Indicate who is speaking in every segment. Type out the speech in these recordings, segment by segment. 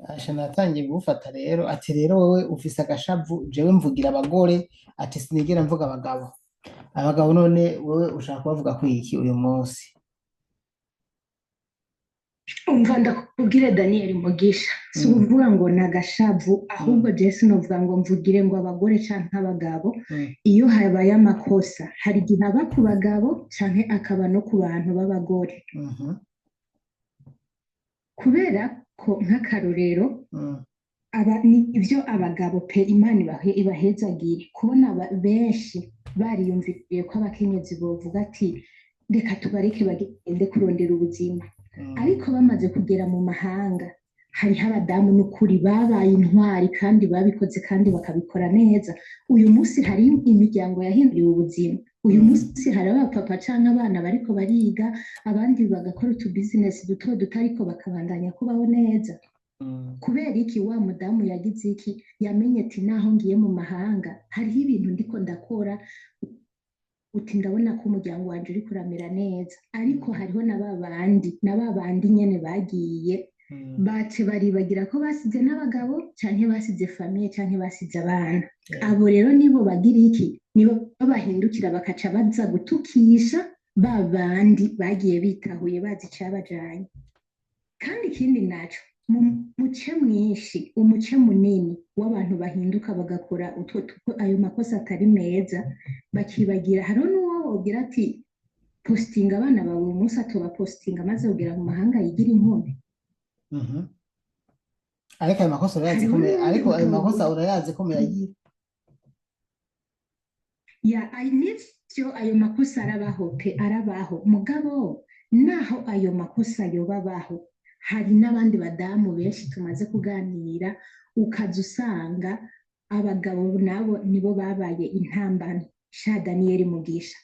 Speaker 1: Asha natangiye kugufata rero, ati rero wowe ufise agashavu, jewe mvugira abagore, ati sinigera mvuga abagabo. Abagabo none wewe ushaka kubavuga ko iki uyu munsi?
Speaker 2: Umva ndakubwire, Daniel Mugisha, si ukuvuga ngo ni agashavu, ahubwo jewe sinovuga ngo mvugire ngo abagore canke abagabo. Iyo habaye amakosa, hari igihe aba ku bagabo canke akaba no ku bantu b'abagore. Kubera ko nk'akarorero, aba ni ibyo abagabo pe, Imana ibahezagire kubona benshi bariyumviriye ko abakenyezi bovuga ati reka tubareke bagende kurondera ubuzima. Ariko bamaze kugera mu mahanga, hariho abadamu n'ukuri babaye intwari kandi babikoze kandi bakabikora neza. Uyu munsi hari imiryango yahinduriwe ubuzima. Uyu munsi hari abapapa canke abana bariko bariga, abandi bagakora utu business duto duto, ariko bakabandanya kubaho neza. Kubera iki? Wa mudamu yagize iki? Yamenye ati naho ngiye mu mahanga, hariho ibintu ndiko ndakora, uti ndabona ko umuryango wanje uriko uramera neza. Ariko hariho na ba bandi, na ba bandi nyene bagiye bace baribagira ko basize n'abagabo canke basize famille canke basize abana. Abo rero nibo bagira iki? Nibo bahindukira bakaca baza gutukisha ba bandi bagiye bitahuye bazi icabajanye. Kandi ikindi naco, mu muce mwinshi, umuce munini w'abantu bahinduka bagakora utwo ayo makosa atari meza, bakibagira. Hariho n'uwo wobwira ati postinga abana bawe uyu munsi, atoba postinga maze kugera mu mahanga yigira inkumi.
Speaker 1: Ariko ayo makosa urayazi
Speaker 2: Hariho
Speaker 1: ko
Speaker 2: n'uwundi
Speaker 1: ariko ayo
Speaker 2: mugabo
Speaker 1: makosa urayazi ko muyagira.
Speaker 2: Ya, nivyo, ayo makosa arabaho pe, arabaho. Mugabo naho ayo makosa yoba abaho, hari n'abandi badamu benshi tumaze kuganira, ukaza usanga abagabo nabo nibo babaye intambamyi. Sha Daniel Mugisha,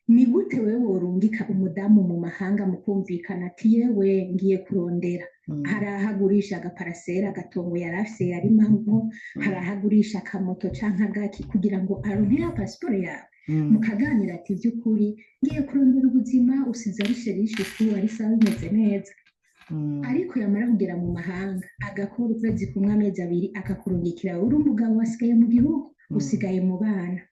Speaker 2: ni gute wewe worungika umudamu mu mahanga, mukumvikana ati yewe ngiye kurondera, hari aho agurisha agaparasera, agatongo yari afise yarimamwo, hari aho agurisha akamoto canke agaki kugira ngo aronke ya pasiporo yawe, mukaganira ati by'ukuri ngiye kurondera ubuzima, usize ari chéri, chouchou, ari sawa, bimeze neza. Ariko yamara kugera mu mahanga, agakora ukwezi kumwe, amezi 2, akakurungikira, uri umugabo wasigaye mu gihugu, usigaye mu bana,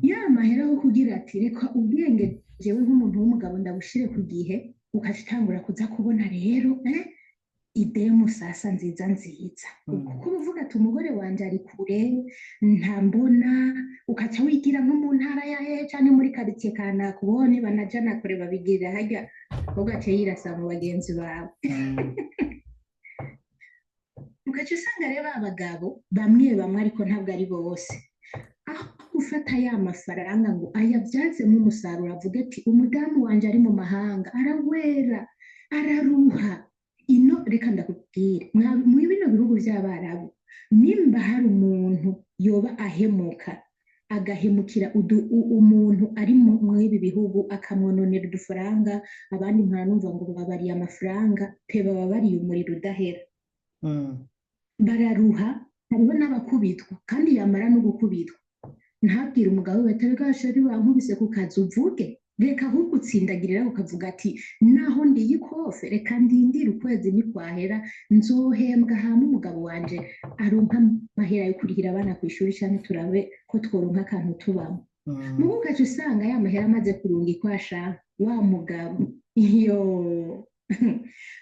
Speaker 2: ya mahera ho kugira ati reka ubwenge jewe nk'umuntu w'umugabo ndabushire ku gihe, ukaca utangura kuza kubona rero idemu sasa nziza nziza, kuko uba uvuga ati umugore wanje ari kure, ntambona, ukaca wigira nko mu ntara ya hehe canke muri quartier kanaka, ubone banajana kure, babigirira harya, ugaca yirasa mu bagenzi bawe. Ugaca usanga rero abagabo bamwe bamwe, ariko ntabwo ari bose, aho gufata ya mafaranga ngo ayabyazemo umusaruro, avuge ati umudamu wanje ari mu mahanga arawera, araruha ino. Reka ndakubwire, muri bino bihugu by'Abarabu, nimba hari umuntu yoba ahemuka, agahemukira umuntu ari muri ibi bihugu, akamwononera udufaranga, abandi numva ngo babariye amafaranga pe, baba bariye umuriro udahera. Bararuha, hariho n'abakubitwa, kandi yamara no gukubitwa ntabwire umugabo we ati reka chéri, bankubise ku kazi, uvuge reka, ahubwo utsindagirira ukavuga ati naho ndiye ikofe, reka ndindire ukwezi nikwahera nzohembwa, hama umugabo wanje aronka amahera yo kurihira abana ku ishuri, canke turabe ko tworonka akantu tubamo. Mugu ugaca usanga ya mahera amaze kurungikwa, ashaka wa mugabo iyo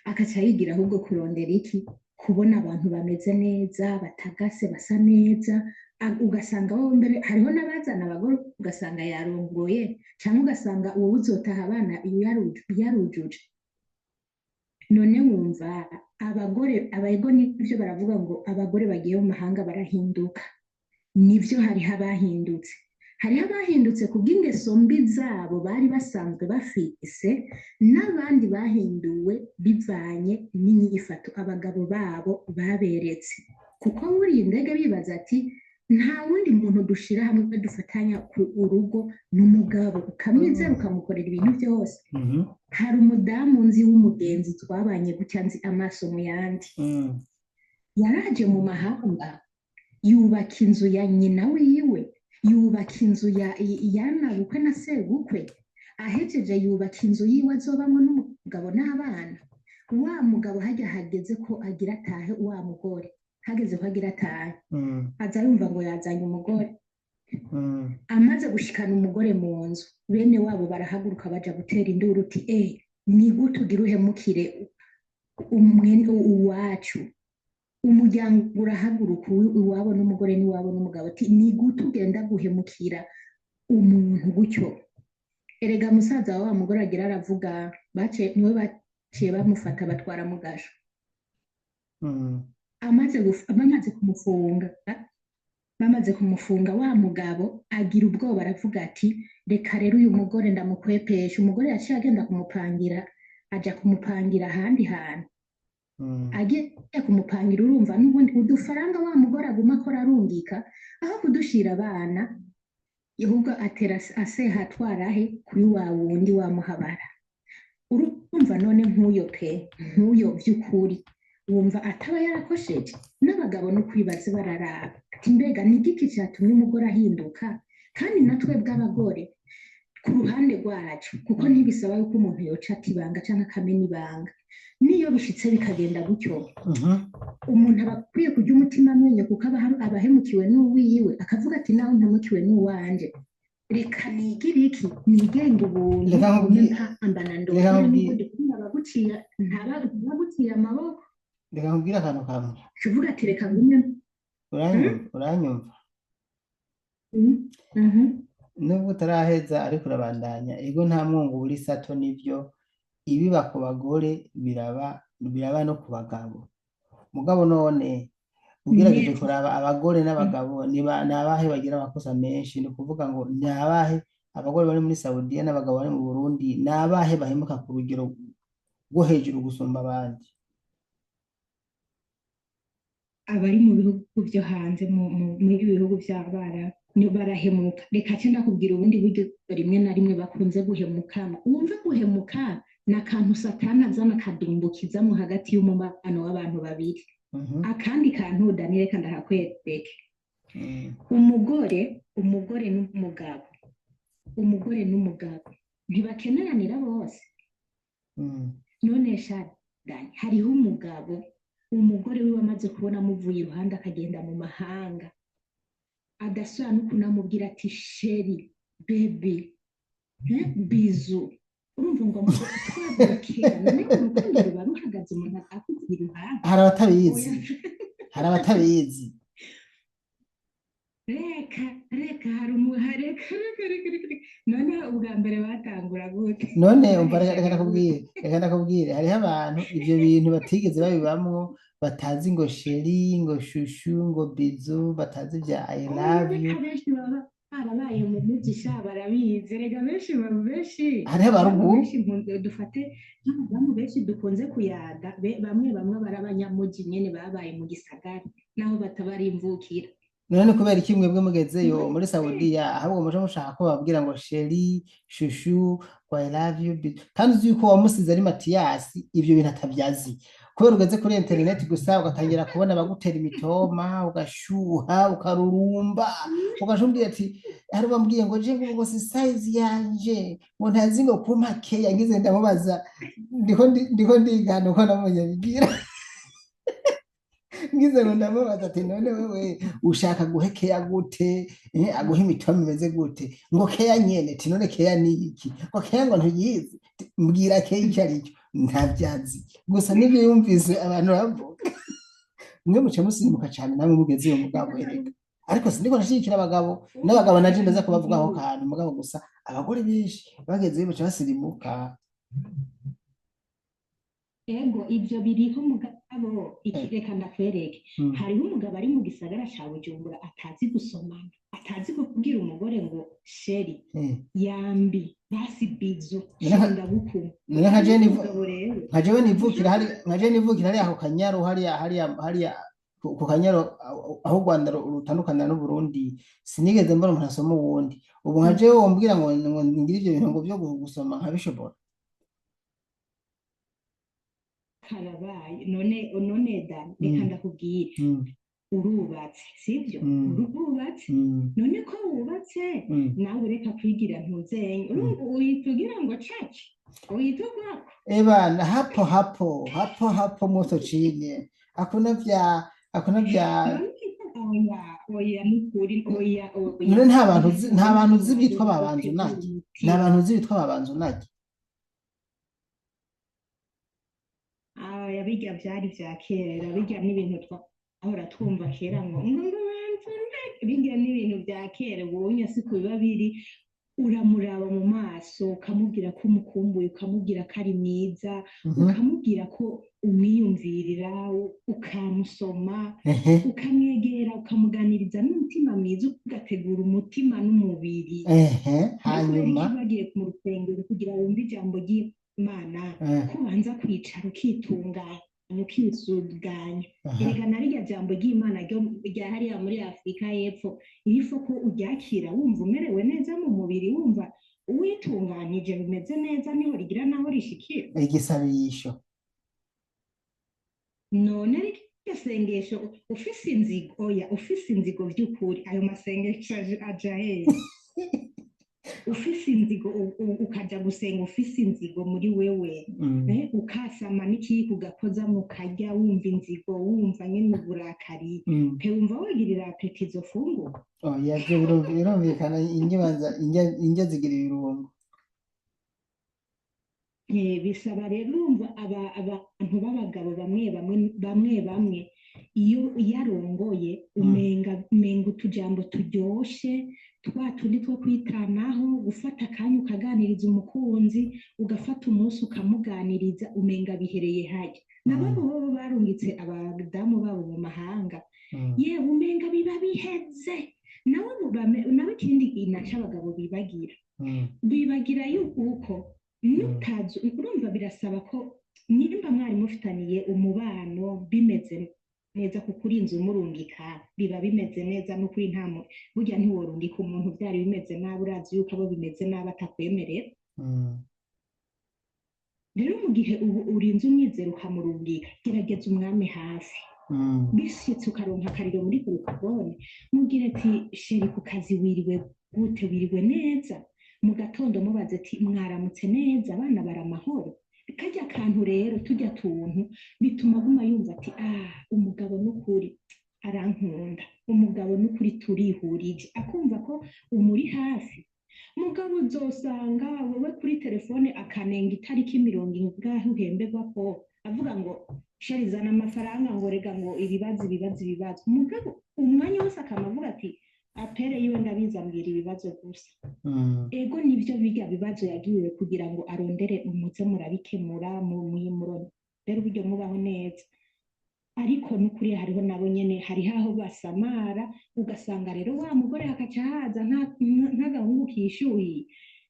Speaker 2: akaca yigira ahubwo kurondera iki? Kubona abantu bameze neza, batagase, basa neza. Ugasanga wowe mbere hariho n'abazana abagore, ugasanga yarongoye, cyangwa ugasanga uwo uzotaha abana yarujuje. None wumva abagore abayego nibyo baravuga ngo abagore bagiye mu mahanga barahinduka. Nibyo, hariho abahindutse, hariho abahindutse kubw'ingeso mbi zabo bari basanzwe bafise, n'abandi bahinduwe bivanye n'inyifato abagabo babo baberetse, kuko buriya indege bibaza ati nta wundi muntu dushira hamwe dufatanya ku urugo n'umugabo, ukamwizera, ukamukorera ibintu byose. Hari umudamu nzi w'umugenzi twabanye gutya, nzi amaso mu yandi, yaraje mu mahanga, yubaka inzu ya nyina wiwe, yubaka inzu ya yanabukwe na sebukwe, ahejeje yubaka inzu yiwe azobamwo n'umugabo n'abana. Wa mugabo harya hageze ko agira atahe, wa mugore hageze ko agira atahe, aza yumva ngo yazanye umugore. Amaze gushikana umugore mu nzu, bene wabo barahaguruka baja gutera induru uti: "Ni gute ugira uhemukire umwene uwacu?" Umuryango urahaguruka, iwabo n'umugore n'iwabo n'umugabo, ati: "Ni gute ugenda guhemukira umuntu gutyo?" Erega musaza wa wa mugore agira aravuga, baciye niwe baciye bamufata batwara mu gasho. Bamaze kumufunga, wa mugabo agira ubwoba, aravuga ati: "Reka rero uyu mugore ndamukwepesha." Umugore yaciye agenda kumupangira, aja kumupangira ahandi hantu. Agiye kumupangira, urumva n'ubundi udufaranga wa mugore aguma akora arungika, aho kudushira abana, ahubwo atera aseha atwara he? Kuri wa wundi wamuhabara. Urumva none nk'uyo pe, nk'uyo vy'ukuri wumva ataba yarakosheje? N'abagabo no kwibaza bararaba ati: "Mbega ni igiki cyatumye umugore ahinduka?" Kandi na twebwe abagore ku ruhande rwacu, kuko ntibisaba yuko umuntu yoca ata ibanga canke akamena ibanga, niyo bishitse bikagenda gutyo, umuntu aba akwiye kurya umutima amenyo, kuko aba ahemukiwe n'uwiwe, akavuga ati: "Nawe mpemukiwe n'uwanje, reka nigire iki, nigenge ubuntu,
Speaker 1: Reka
Speaker 2: ngume mpambana
Speaker 1: reka
Speaker 2: ndondere
Speaker 1: nkubwire
Speaker 2: n'ubundi kubona abaguciye ntabaguciye amaboko."
Speaker 1: Reka nkubwire akantu kamwe.
Speaker 2: Uvuga ati: "Reka ngume."
Speaker 1: Uranyumva? Uranyumva?
Speaker 2: Mhm.
Speaker 1: Nubwo utaraheza ariko urabandanya. Ego, nta mwongo ubura isato, nivyo. Ibiba ku bagore biraba no ku bagabo. Mugabo none ugerageje
Speaker 2: Neza.
Speaker 1: kuraba abagore n'abagabo, ni abahe bagira amakosa menshi? Ni ukuvuga ngo ni abahe, abagore bari muri Saudiya n'abagabo bari mu Burundi, ni abahe bahemuka ku rugero rwo hejuru gusumba abandi?
Speaker 2: Abari mu bihugu byo hanze, muri ibi bihugu by'abarabu barahemuka. Reka ce ndakubwira ubundi buryo rimwe na rimwe bakunze guhemukamo. Wumve, guhemuka ni akantu Satani azana akadumbukizamo hagati y'umubano w'abantu babiri. Akandi kantu, Dani, reka ndahakwereke. Umugore n'umugabo ntibakeneranira bose. None sha Dani, hariho umugabo, umugore wiwe amaze kubona amuvuye iruhande akagenda mu mahanga, adasubira no kunamubwira ati: "Chéri, bébé, bisou." Urumva ngo twabwira none urukundo ruba ruhagaze umuntu akuvuye iruhande?
Speaker 1: Hari abatabizi.
Speaker 2: Oya.
Speaker 1: Hari abatabizi.
Speaker 2: Reka reka, hari reka reka reka reka reka. None ubwa mbere batangura gute?
Speaker 1: None umva, reka
Speaker 2: Baheshaga gute?
Speaker 1: ndakubwire, reka ndakubwire, hariho abantu ivyo bintu batigeze babibamwo, batazi ngo chéri, ngo chouchou, ngo bisou, batazi vya I
Speaker 2: Oya.
Speaker 1: love you.
Speaker 2: Reka, benshi baba barabaye mu mugisha barabizi. Reka benshi
Speaker 1: Hariho
Speaker 2: abadamu
Speaker 1: abaruguru.
Speaker 2: benshi nkunze dufate nk'abadamu benshi dukunze kuyaga, bamwe bamwe bari abanyamugi nyene babaye mu gisagara naho bataba ari imvukira.
Speaker 1: None kubera iki mwebwe mugezeyo muri Saudiya, ahubwo muje mushaka ko bababwira ngo chéri, chouchou, ngo I love you, bisou, kandi uzi yuko wamusize ari Matiyasi, ivyo bintu atavyazi, kubera ugeze kuri interineti gusa ugatangira kubona abagutera imitoma, ugashuha, ukarurumba, ugaca ati hari bambwiye ngo je ngo si size yanje, ngo ntazi ngo kumpa keya. Ngize ndamubaza, ndiko ndigana uko nabonye bigira, ngize ngo ndamubaza ati: "None wewe ushaka guhe keya gute? Aguhe imitoma imeze gute?" Ngo keya nyene. Ati: "None keya ni iki?" Ngo keya ngo ntuyizi. Ati: "Mbwira keya icyo ari cyo." Ntabyazi, gusa nibyo yumvise abantu bavuga. Mwe muca musirimuka cyane namwe mugeze uyu mugabo. Erega ariko sindiko ndashigikira abagabo, n'abagabo naje ndaza kubavugaho kantu, mugabo gusa abagore benshi bagezeyo baca basirimuka.
Speaker 2: Ego, ivyo biriho, mugabo iki, reka ndakwereke. Hariho umugabo ari mu gisagara ca Bujumbura atazi gusomana, atazi kubwira umugore ngo: "Chéri, yambi, basi bisou,
Speaker 1: None
Speaker 2: chéri, ndagukunda."
Speaker 1: None nka
Speaker 2: Hariho
Speaker 1: jewe
Speaker 2: umugabo rero
Speaker 1: nka jewe nivukira hari, nka jewe nivukira hariya ku Kanyaru, hariya ku Kanyaru aho u Rwanda rutandukanira n'Uburundi, sinigeze mbona umuntu asoma uwundi. Ubu nka jewe wombwira ngo ngire ivyo bintu ngo vyo gusoma nkabishobora?
Speaker 2: Karabaye. None Dani, reka ndakubwire. Urubatse, sibyo? Urubatse. None ko wubatse, nawe reka kwigira ntuzenye. Urumva uhita ugira ngo caci uhita ugwako.
Speaker 1: Ebana, hapo hapo hapo hapo, moto chini, hakuna vya, hakuna vya.
Speaker 2: None oya, oya, nukuri, oya, oya.
Speaker 1: None nta bantu uzi, nta
Speaker 2: Birasaba
Speaker 1: bantu uzi bitwa
Speaker 2: yuko
Speaker 1: babanzu
Speaker 2: utegura
Speaker 1: naki, nta
Speaker 2: umutima.
Speaker 1: bantu uzi bitwa babanzu naki.
Speaker 2: Aya, bijya vyari vya kera, bijya n'ibintu twahora twumva kera ngo banzu naki, bijya n'ibintu vya kera. Ubonye siko biba biri. Uramuraba mu maso, ukamubwira ko umukumbuye, ukamubwira ko ari mwiza, ukamubwira ko umwiyumvirira, ukamusoma, ukamwegera, ukamuganiriza n'umutima mwiza, ugategura umutima n'umubiri.
Speaker 1: Ehe.
Speaker 2: Mbese kubera
Speaker 1: Hanyuma
Speaker 2: iki bagiye mu rusengero kugira wumve ijambo ry'Imana, ko ubanza kwicara ukitunganya, ukisuganya? Erega na rirya jambo ry'Imana rya hariya muri Afurika y'Epfo, irifo ko uryakira wumva umerewe neza mu mubiri, wumva witunganije, bimeze neza, niho rigira naho rishikira.
Speaker 1: Igisabisho.
Speaker 2: None rirya sengesho ufise inzigo, oya, ufise inzigo vy'ukuri, ayo masengesho aja hehe? Ufise inzigo, ukaja gusenga ufise inzigo muri wewe, ukasama n'ikiyiko ugakozamwo, ukarya wumva inzigo, wumva nyene uburakari, pe wumva wigirira appétit izo fungurwa?
Speaker 1: Oya, byo birumvikana, indya banza indya zigira ibirungo.
Speaker 2: Bisaba rero, urumva abantu b'abagabo bamwe bamwe, bamwe bamwe, iyo arongoye, umenga utujambo turyoshe twa tundi two kwitanaho, gufata akanya ukaganiriza umukunzi, ugafata umunsi ukamuganiriza, umenga bihereye harya. Nabo bobo barungitse abadamu babo mu mahanga, yewe, umenga biba biheze. Nawe nawe ikindi naco abagabo bibagira, bibagira yuko nutazi, urumva birasaba ko nimba mwari mufitaniye umubano bimeze neza, kuko urinze umurungika biba bimeze neza n'ukuri. Nta burya ntiworungika umuntu byari bimeze nabi. Urazi yuko abo bimeze nabi atakwemerera. Rero mu gihe ubu urinze umwizera ukamurungika, gerageza umwami hafi. Bishitse ukaronka akariro muri telefone, mubwire ati: "Chéri, ku kazi wiriwe gute? Wiriwe neza?" Mu gatondo mubaze ati: "Mwaramutse neza? Abana bari amahoro?" Karya kantu rero, tujya tuntu bituma aguma yumva ati: "Ah, umugabo n'ukuri arankunda, umugabo n'ukuri turihurije," akumva ko umuri hafi. Mugabo uzosanga wowe kuri telefone akanenga itariki mirongo ingahe uhemberwa, ko avuga ngo: "Chéri, zana amafaranga," ngo rega, ngo ibibazo, ibibazo, ibibazo. Mugabo umwanya wose akama avuga ati: "Appel yiwe ndabizi, ambwira ibibazo gusa." Ego, nivyo, birya bibazo yagiwe kugira ngo arondere umuze murabikemura, murondere uburyo mubaho neza. Ariko n'ukuri hariho nabo nyene, hariho aho basamara, ugasanga rero wa mugore hakaca haza nk'agahungu kishuhiye,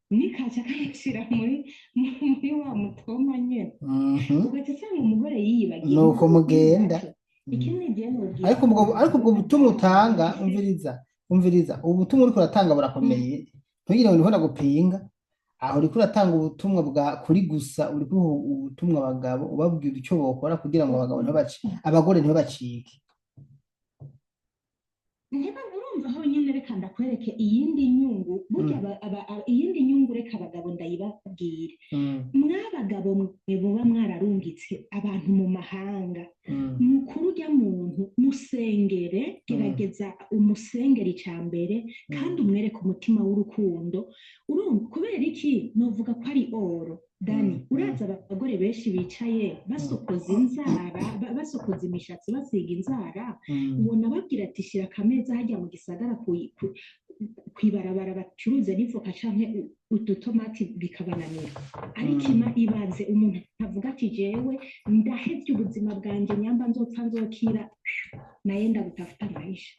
Speaker 2: nikaca kamushyira muri wa mutoma nyene, ugaca usanga umugore yiyibagiye.
Speaker 1: Nuko
Speaker 2: Mugabo ikindi
Speaker 1: mugenda.
Speaker 2: naco, ikindi gihe nobwira
Speaker 1: Ariko ubwo, ariko ubwo butumwa utanga,
Speaker 2: abagabo
Speaker 1: umviriza, umviriza, ubu butumwa uriko uratanga burakomeye. Ntugire ngo ndiko ndagupinga. Aho uriko uratanga ubutumwa bwa kuri gusa, uriko uha ubutumwa abagabo, ubabwira icyo bokora kugira ngo abagabo ntibabaci, abagore ntibabacike.
Speaker 2: Ntiba urumva aho nyine, reka ndakwereke iyindi nyungu burya. Iyindi nyungu, reka abagabo ndayibabwire. Mwabagabo mwe muba mwararungitse abantu mu mahanga, mukuru urya muntu musengere, gerageza umusengere icya mbere, kandi umwereke umutima w'urukundo. Urumva kubera iki novuga ko ari oro dani? Urazi abagore benshi bicaye basokoza inzara, basokoza imishatsi, basiga inzara, ubona babwira ati: "Shira akameza hajya mu gisagara kw'ibarabara bacuruze n'ivoka canke udutomati," bikabananira. Ariko ibaze umuntu avuga ati: "Jewe ndahevye ubuzima bwanje, nyamba nzopfa nzokira, naye gutafuta maisha."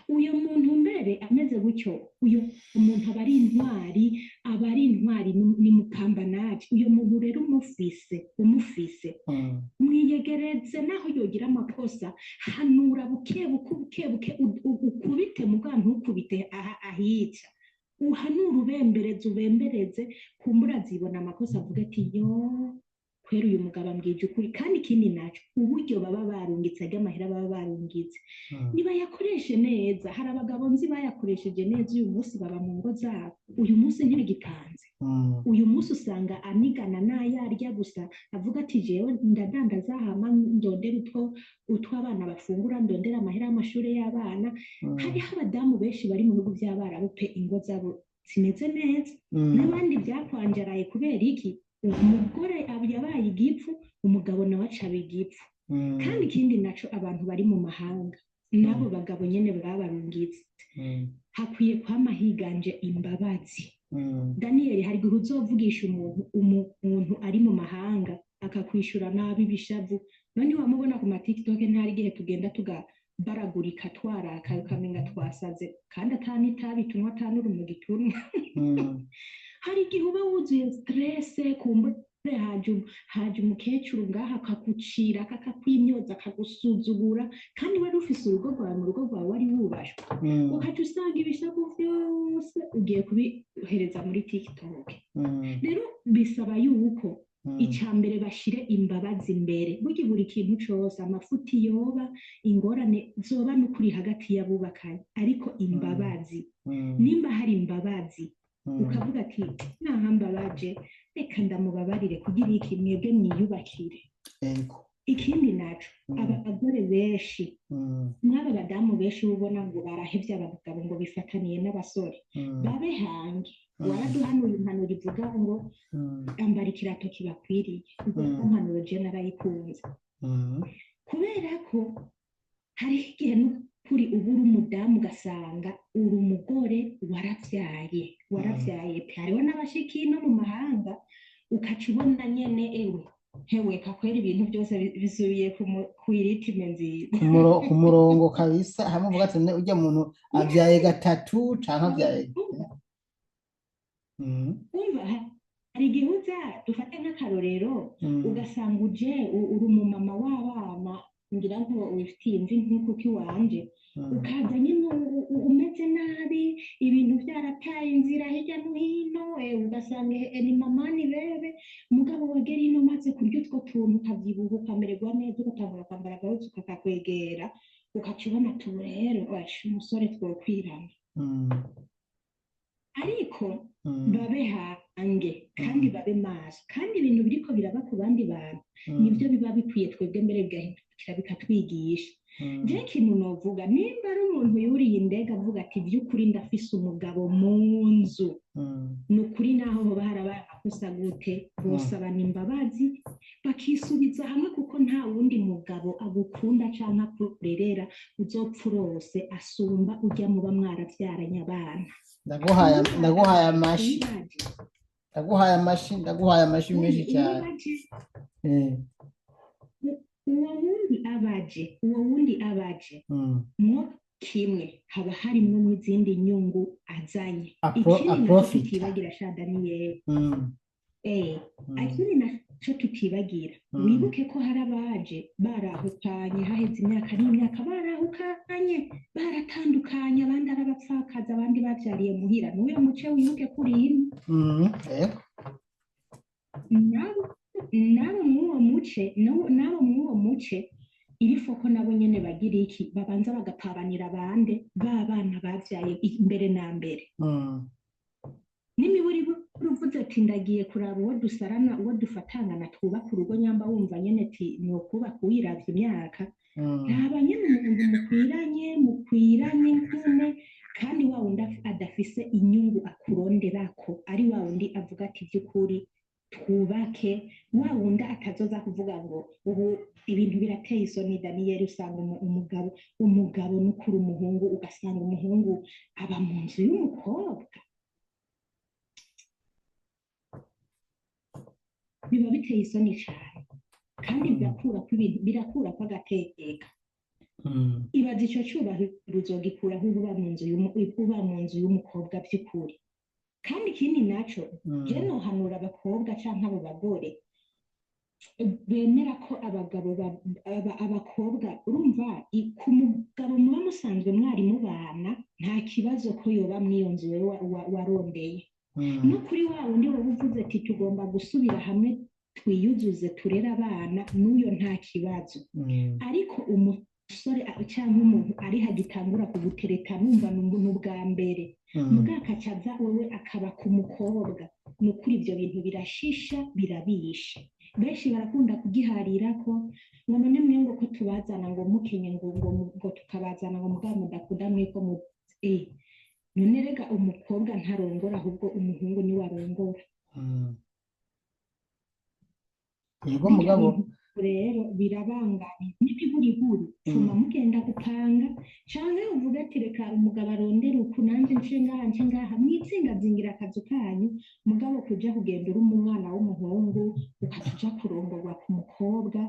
Speaker 2: Uyo muntu mbere ameze gutyo, uyo muntu aba ari intwari, aba ari intwari, ni mupambanaji. Uyo muntu rero umufise, mwiyegereze. Naho yogira amakosa, hanura buke buke buke buke, ukubite muga ntukubite aha ahica, uhanure ubembereze, ubembereze, kumbura azibona amakosa, avuga ati: "Yo, Kwera uyu mugabo ambwije ukuri. Kandi ikindi naco, uburyo baba barungitse, arya amahera baba barungitse, nibayakoreshe neza. Hari abagabo nzi bayakoresheje neza, uyu munsi baba mu ngo zabo, uyu munsi ntibigipanze. Uyu munsi usanga anigana n'ayarya gusa, avuga ati: "Jewe ndadandaza, hama ndondera utwo abana bafungura, ndondera amahera y'amashuri y'abana." Hariho abadamu benshi bari mu bihugu by'Abarabu pe, ingo zabo zimeze neza, n'abandi byakwanjaraye. Kubera iki? Umugore yabaye igipfu, umugabo nawe acaba igipfu. Kandi ikindi naco, abantu bari mu mahanga n'abo bagabo nyene babarungitse, hakwiye kwama higanje imbabazi. Daniyeli, hari igihe uzovugisha umuntu ari mu mahanga akakwishura nabi, ibishavu. None wamubona ku ma TikTok, ntari igihe tugenda tugabaragurika, twarakaye, ukamenga twasaze, kandi ata n'itabi tunywa, ata n'urumogi tunywa. Hari igihe uba wuzuye stress, kumbure haje umukecuru ngaha akagucira, akakwimyoza, akagusuzugura, kandi wari ufise urugo rwawe, mu rugo rwawe wari wubashwe, ukaca usanga ibishavu vyose ugiye kubihereza muri TikTok. Rero bisaba yuko ica mbere bashire imbabazi imbere. Burya buri kintu cose, amafuti yoba, ingorane zoba n'ukuri hagati y'abubakanye, ariko imbabazi, nimba hari imbabazi, ukavuga ati: "Naha mbabaje, reka ndamubabarire kugira iki? Mwebwe mwiyubakire." Ikindi naco, abagore benshi n'aba badamu benshi uba ubona ngo barahevye abagabo, ngo bifataniye n'abasore, babe hange. Waraduhanuye impanuro ivuga ngo ambara ikirato kibakwiriye. Ubwo mpanuro je narayikunze, kubera ko hariho igihe n'ukuri uba uri umudamu, ugasanga uri umugore waravyaye, waravyaye pe. Hariho n'abashiki no mu mahanga, ukaca ubona nyene, ewe hewe, kakwera ibintu byose bisubiye kw'irythme nziza.
Speaker 1: Ku murongo kabisa, hamwe uvuga ati: "Ne, urya muntu avyaye gatatu canke avyaye."
Speaker 2: Umva, hari igihe uza, dufate nk'akarorero, ugasanga uje uri umumama w'abana, ngira ngo wifitiye imvi nk'uko iwanje, ukaza nyine umeze nabi, ibintu byarataye inzira hirya no hino, ugasanga ni mama ni bebe. Mugabo wagera ino umaze kurya utwo tuntu, ukavyibuha, ukamererwa neza, ugatangura kwambara agahuzu kakakwegera, ukaca ubona ati: "Ubu rero basha umusore twokwirana." Ariko babe hange kandi babe maso, kandi ibintu biriko biraba ku bandi bantu nibyo biba bikwiye twebwe mbere bigahindukira bikatwigisha. Je ikintu novuga, nimba ari umuntu yuriye indege avuga ati: "Vy'ukuri ndafise umugabo mu nzu," ni ukuri naho hoba harabaye amakosa gute, bosabana imbabazi bakisubiza hamwe, kuko nta wundi mugabo agukunda canke akurerera uzopfa urose asumba urya muba mwaravyaranye abana.
Speaker 1: Ndaguhaye amashi.
Speaker 2: Uwibaje
Speaker 1: Ndaguhaye amashi, ndaguhaye amashi menshi cyane.
Speaker 2: Uwibaje uwo wundi abaje mwo kimwe, haba harimwo n'izindi nyungu azanye. Ikindi naco
Speaker 1: Aprofita.
Speaker 2: tutibagira sha Daniyeli, ikindi naco tutibagira, wibuke ko hari abaje barahukanye, haheze imyaka n'imyaka barahukanye, baratandukanye, abandi ari abapfakazi, abandi bavyariye muhira. N'uyo muce wibuke ko urimo.
Speaker 1: Yego.
Speaker 2: Nabo mw'uwo muce irifo ko nabo nyene bagira iki? Babanza bagapabanira bande? Ba bana bavyaye imbere na mbere. N'imiburi uvuze ati: "Ndagiye kuraba uwo dusarana, uwo dufatangana, twubaka urugo," nyamba wumva nyene ati ni ukubaka, uyiravye imyaka, raba nyene umuntu mukwiranye nyene, kandi wa wundi adafise inyungu akuronderako, ari wa wundi avuga ati: "Vy'ukuri twubake," wa wundi atazoza kuvuga ngo ubu ibintu birateye isoni. Daniyeli, usanga umugabo n'ukuri umuhungu, ugasanga umuhungu aba mu nzu y'umukobwa, biba biteye isoni cane, kandi birakurako ibintu, birakurako agateka. Ibaza ico cubahiro uzogikuraho uba mu nzu y'umukobwa vy'ukuri? Kandi ikindi naco, je nohanura abakobwa canke abo bagore bemera ko abagabo abakobwa, urumva, ku mugabo muba musanzwe mwari mubana, nta kibazo ko yoba mw'iyo nzu wewe warondeye. No kuri wa wundi wowe uvuze ati: "Tugomba gusubira hamwe," Twiyuzuze, turere abana n'uyo, nta kibazo. Ariko umusore cyangwa umuntu ari hagitangura kugutereta, numva ni ubwa mbere, muga akaca aza wewe akaba ku mukobwa, ni ukuri ibyo bintu birashisha, birabisha. Benshi barakunda kugiharirako ngo none mwe ngo ko tubazana ngo mukenye, ngo tukabazana ngo mugabo mudakunda mwe ko mu none rega umukobwa ntarongora, ahubwo umuhungu niwe arongora.
Speaker 1: Yego.
Speaker 2: Birya
Speaker 1: Mugabo
Speaker 2: bintu rero birabangamye n'ibihurihuri tuma mugenda gupanga, canke uvuga ati reka umugabo arondere uku, nanje nce ngaha, nce ngaha, mwitsingazingira akazu kanyu. Mugabo kuja kugenda uri umwana w'umuhungu ukaca uja kurongorwa ku mukobwa,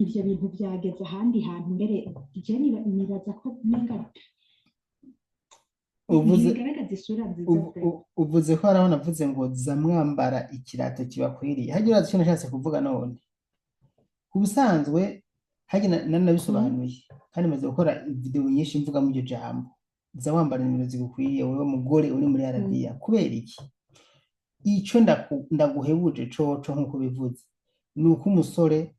Speaker 2: ivyo bintu vyageze ahandi hantu. Mbere je nibaza ko menga
Speaker 1: uvuze
Speaker 2: ntibigaragaza isura nziza pe.
Speaker 1: Uvuze ko hariho navuze ngo za mwambara ikirato kibakwiriye. Hajya urazi icyo nashatse kuvuga? None ubusanzwe hajya nanabisobanuye kandi maze gukora video nyinshi mvuga muri iryo jambo, za wambara nimero zigukwiriye wowe mugore uri muri Arabiya. Kubera iki? Ico ndaguhebuje coco nk'uko bivuze ni uko umusore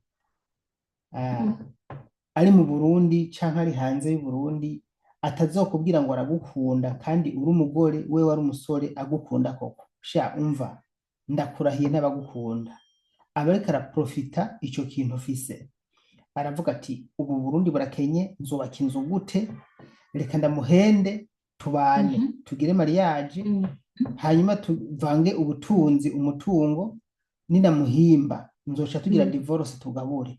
Speaker 1: ari mu Burundi canke ari hanze y'u Burundi atazokubwira ngo aragukunda kandi uri umugore, we wari umusore agukunda koko. Sha umva, ndakurahiye, n'abagukunda aba ariko araprofita ico kintu ufise. Aravuga ati ubu Burundi burakenye, nzubaka inzu gute? Reka ndamuhende tubane, tugire mariage, hanyuma tuvange ubutunzi, umutungo. Ninamuhimba nzoca tugira divorce, tugabure.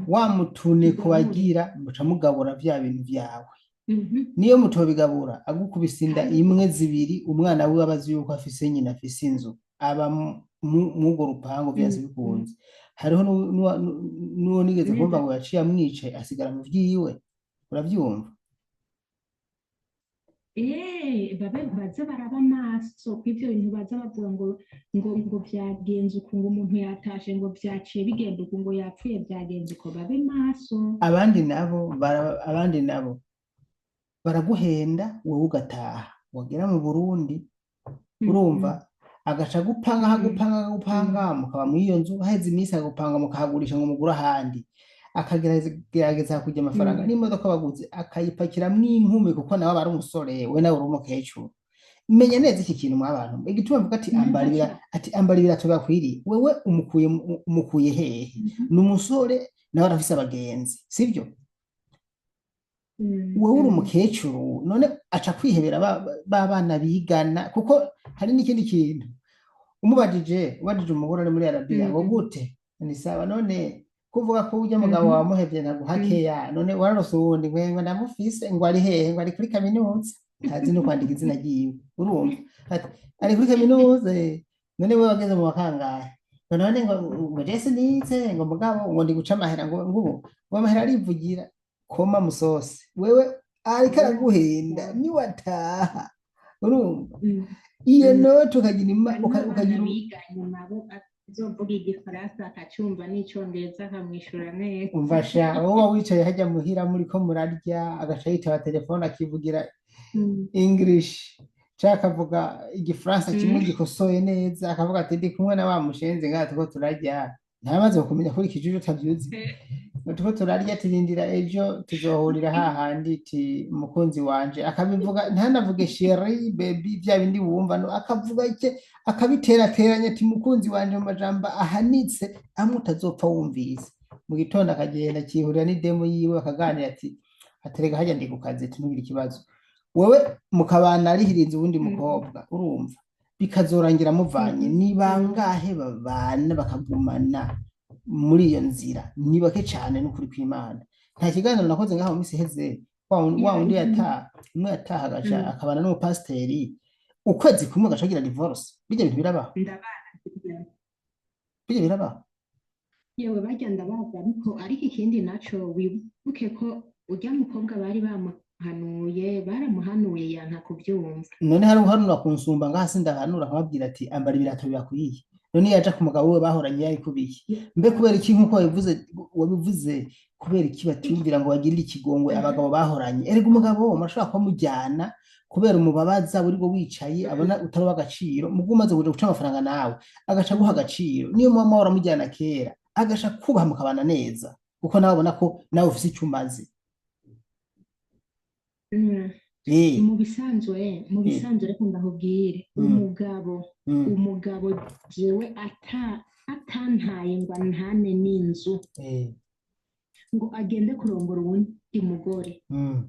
Speaker 1: Wa mutuneko
Speaker 2: Tugabure.
Speaker 1: Wagira muca mugabura vya bintu vyawe. Niyo mutobigabura, agukubise inda
Speaker 2: Kandi
Speaker 1: imwe, zibiri, umwana wiwe aba azi yuko afise nyina afise inzu, aba mw'urwo rupangu vyanse bikunze. Hariho n'uwo nigeze kumva
Speaker 2: Neza.
Speaker 1: ngo yaciye amwice asigara mu vyiwe, uravyumva?
Speaker 2: Babe baze baraba amaso kw'ivyo bintu baza bavuga ngo vyagenze uku, ngo umuntu yatashe, ngo vyaciye bigenda uku, ngo yapfuye, vyagenze uko. Babe maso.
Speaker 1: Abandi nabo baraguhenda, wowe ugataha, wagera mu Burundi, urumva, agaca agupanga, akagupanga, akagupanga, mukaba muri iyo nzu. Haheze iminsi akagupanga, mukahagurisha ngo mugure ahandi, akagerageza kurya amafaranga n'imodoka baguze akayipakiramwo inkumi, kuko nawe aba ari umusore, we nawe uri umukecuru. Menya neza iki kintu mwa bantu, igituma mvuga ati ambara
Speaker 2: Neza
Speaker 1: ibira
Speaker 2: cane.
Speaker 1: ati ambara ibirato bakwiriye, wewe umukuye hehe? Ni umusore, nawe arafise abagenzi, sivyo? Wowe uri umukecuru, none aca kwihebera ba bana bigana. Kuko hari n'ikindi kintu, umubajije, ubajije umugore ari muri Arabiya ngo gute, ni sawa, none kuvuga ko urya mugabo wamuhevye ntaguha keya, none wararose uwundi? Ngo ndamufise. Ngo ari hehe? Ngo ari kuri kaminuza, ntazi no kwandika izina ryiwe. Urumva, ati ari kuri kaminuza. None wewe wageze mu wa kangahe? Ngo none ngo je sinize, ngo mugabo ngo ndi guca amahera, ngo ubu ngo amahera arivugira koma musosi. Wewe ariko araguhenda, niwataha, urumva, iyo note ukagira
Speaker 2: Hari n'abana
Speaker 1: ukagira
Speaker 2: biganye nabo azovuga igifaransa akacumva n'icongereza akamwishura neza.
Speaker 1: Umva sha, wowe wicaye hajya muhira muriko murarya, agaca yitaba telefone akivugira English canke akavuga igifaransa kimwe gikosoye neza, akavuga ati ndi kumwe na wa mushenzi ngaha turiko turarya. Ntamaze kumenya kuri ikijuju utavyuzi, ngo turiko turarya, turindira ejo tuzohurira hahandi, ti umukunzi wanje. Akabivuga, ntanavuge chéri, baby, vya bindi wumva, no akavuga ike akabiterateranya, ati mukunzi wanje, mu majambo ahanitse amwe utazopfa wumvise. Mu gitondo akagenda akihurira n'idemu yiwe, bakaganira, ati aterega hajya ndi ku kazi, ati ntugire ikibazo. Wewe mukabana arihirinze uwundi mukobwa, urumva, bikazorangira muvanye. Ni bangahe babana bakagumana muri iyo nzira? Ni bake cane, n'ukuri kw'Imana. Nta kiganiro nakoze ngaho mu minsi iheze, wa wundi yataha, umwe yataha agaca akabana n'umupasiteri ukwezi kumwe, agaca agira divorce. Bijya bintu birabaho.
Speaker 2: Ndabazi.
Speaker 1: Bijya birabaho.
Speaker 2: Yewe, barya ndabazi, ariko ikindi naco wibuke ko urya mukobwa bari bamuhanuye, baramuhanuye yanka kuvyumva.
Speaker 1: None hari uhanura kunsumba ngaha? Sindahanura nkababwira ati ambara ibirato bibakwiye? None iyo yaja ku mugabo we bahoranye yari kubiye mbe? Kubera iki, nkuko wabivuze, kubera iki batiyumvira ngo bagirire ikigongwe abagabo bahoranye? Erega umugabo murashobora kuba mujyana Kubera umubabaza wirirwa wicaye, abona utari uw'agaciro, muga umaze kuja guca amafaranga nawe agaca aguha agaciro. Niyo muba mwahora mujyana kera, agaca kubaha mukabana neza, kuko nawe abona ko nawe ufise ico umaze.
Speaker 2: Mu bisanzwe reka ndakubwire, umugabo, umugabo jewe atantaye ngo antane n'inzu, ngo agende kurongora uwundi mugore,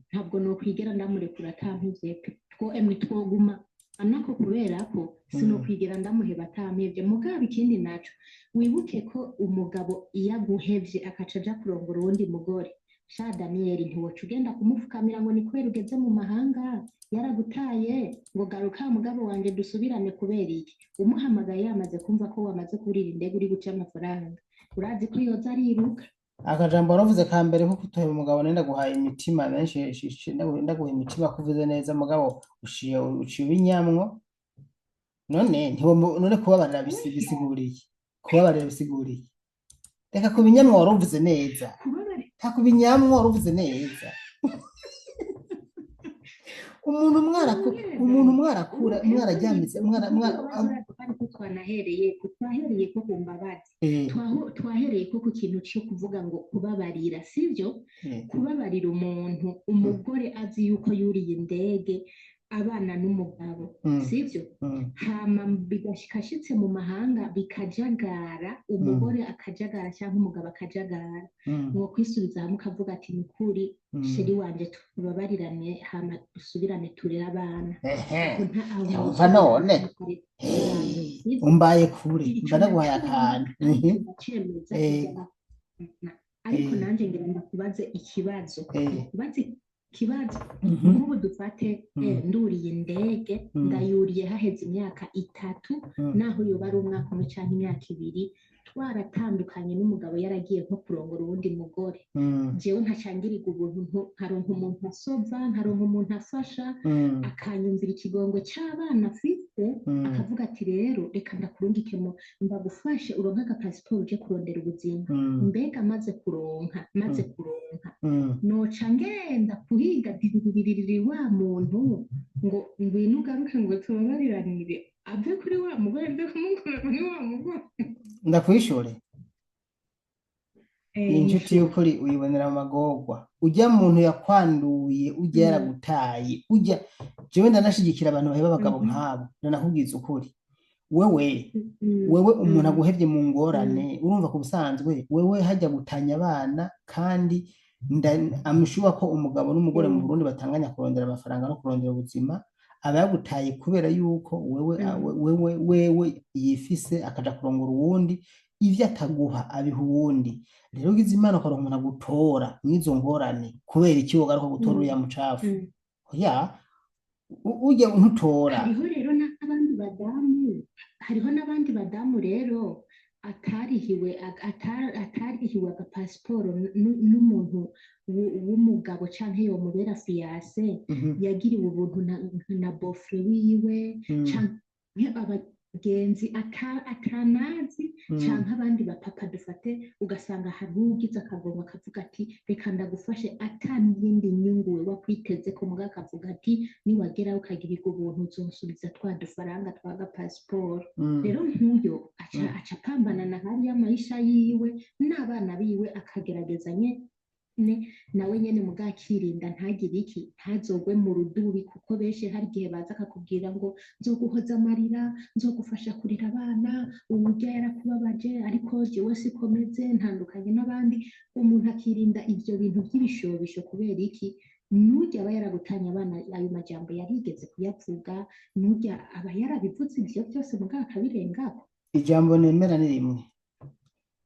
Speaker 2: ntabwo nokwigera ndamurekura atampevye pe. Two emwe twoguma anako, kubera ko sinokwigera ndamuheba atampevye. Mugabo ikindi naco, wibuke ko umugabo iyo aguhevye akaca aja kurongora uwundi mugore, sha Daniyeli, ntiwoca ugenda kumufukamira ngo ni kubera ugeze mu mahanga yaragutaye, ngo garuka mugabo wanje dusubirane. Kubera iki? Umuhamagaye yamaze kumva ko wamaze kurira indege, uri guca amafaranga, urazi ko yoza ariruka.
Speaker 1: Akajambo waravuze ka mbere ko kutoheba umugabo, nari ndaguhaye imitima menshi, ndaguha imitima ko uvuze neza, mugabo uciye uciye ubinyamwo. None none kubabarira bisigura iki? Kubabarira bisigura iki? Reka kubinyamwo, wari uvuze neza.
Speaker 2: Kubabarira?
Speaker 1: Reka kubinyamwo, wari uvuze neza. Umuntu umuntu mwarakura, mwarajyamitse, mwara mwara
Speaker 2: Ariko twahereye ko ku mbabazi, twahereye ko ku kintu cyo kuvuga ngo kubabarira, sibyo? Kubabarira umuntu, umugore azi yuko yuriye indege abana n'umugabo, sibyo? Hama bigashika ashitse mu mahanga bikajagara, umugore akajagara cyangwa umugabo akajagara, ngo kwisubiza hamwe ukavuga ati: "Ni ukuri, chéri wanje, tubabarirane, hama dusubirane turere abana." Aho nta aho
Speaker 1: Yumva none
Speaker 2: sibyo?
Speaker 1: Umbaye kure.
Speaker 2: Ico
Speaker 1: Mba ndaguhaye
Speaker 2: naco
Speaker 1: akantu.
Speaker 2: Kandi ndacemeza 100. Ariko nanje ngira ndakubaze ikibazo, ndakubaze ikibazo. Nk'ubu dufate, nduriye indege, ndayuriye haheze imyaka 3, naho yoba ari umwaka umwe canke imyaka 2, twaratandukanye n'umugabo, yaragiye nko kurongora uwundi mugore, jewe nkacangirirwa ubuntu, nkaronka umuntu asova, nkaronka umuntu afasha, akanyumvira ikigongo c'abana afise, akavuga ati: "Rero reka ndakurungike mu ndagufashe uronke agapasiporo uje kurondera ubuzima." Mbega maze kuronka, noca ngenda kuhiga diriririririri wa muntu ngo ngwino ugaruke, ngo tubabariranire, ave kuri wa mugore, nze kumukura kuri wa mugore?
Speaker 1: Ndakwishure. Inshuti
Speaker 2: Nyishura.
Speaker 1: y'ukuri uyibonera mu magorwa. Ujya muntu yakwanduye, ujya yaragutaye, ujya jewe ndanashigikira abantu baheba abagabo nk'abo. Ndanakubwiza ukuri, wewe, wewe umuntu aguhevye mu ngorane, urumva ku busanzwe wewe hajya gutanya abana, kandi amushuwa ko umugabo n'umugore mu Burundi batanganya kurondera amafaranga no kurondera ubuzima, aba yagutaye kubera yuko wewe wewe yifise, akaja kurongora uwundi, ivyo ataguha abiha uwundi. Rero ugize Imana ukaronka umuntu agutora mw'izo ngorane, kubera iki wogaruka gutora uriya mucafu? Oya, ujya ntutora.
Speaker 2: Hariho rero n'abandi badamu, hariho n'abandi badamu rero atarihiwe atarihiwe agapasiporo n'umuntu w'umugabo canke yomubera fiancé, yagiriwe ubuntu na beau-frère wiwe, canke abagenzi atanazi, canke abandi bapapa dufate, ugasanga hari ugize akagongo akavuga ati: "Reka ndagufashe," ata n'iyindi nyungu we wakwiteze ko, mugabo akavuga ati: "Niwageraho ukagirirwa ubuntu, uzonsubiza twa dufaranga twa gapasiporo." Rero nk'uyo aca aca apambana na hariya maisha yiwe n'abana biwe, akagerageza nyene nawe nyene mugabo akirinda ntagire iki, ntazogwe mu rudubi, kuko benshi hari igihe baza akakubwira ngo nzoguhoza amarira, nzogufasha kurera abana, uburyo yarakubabaje, ariko jewe siko meze, ntandukanye n'abandi. Umuntu akirinda ivyo bintu vy'ibishobisho. Kubera iki? Nurya aba yaragutanye abana, ayo majambo yarigeze kuyavuga, nurya aba yarabivuze ivyo byose, mugabo akabirengako.
Speaker 1: Ijambo nemera ni rimwe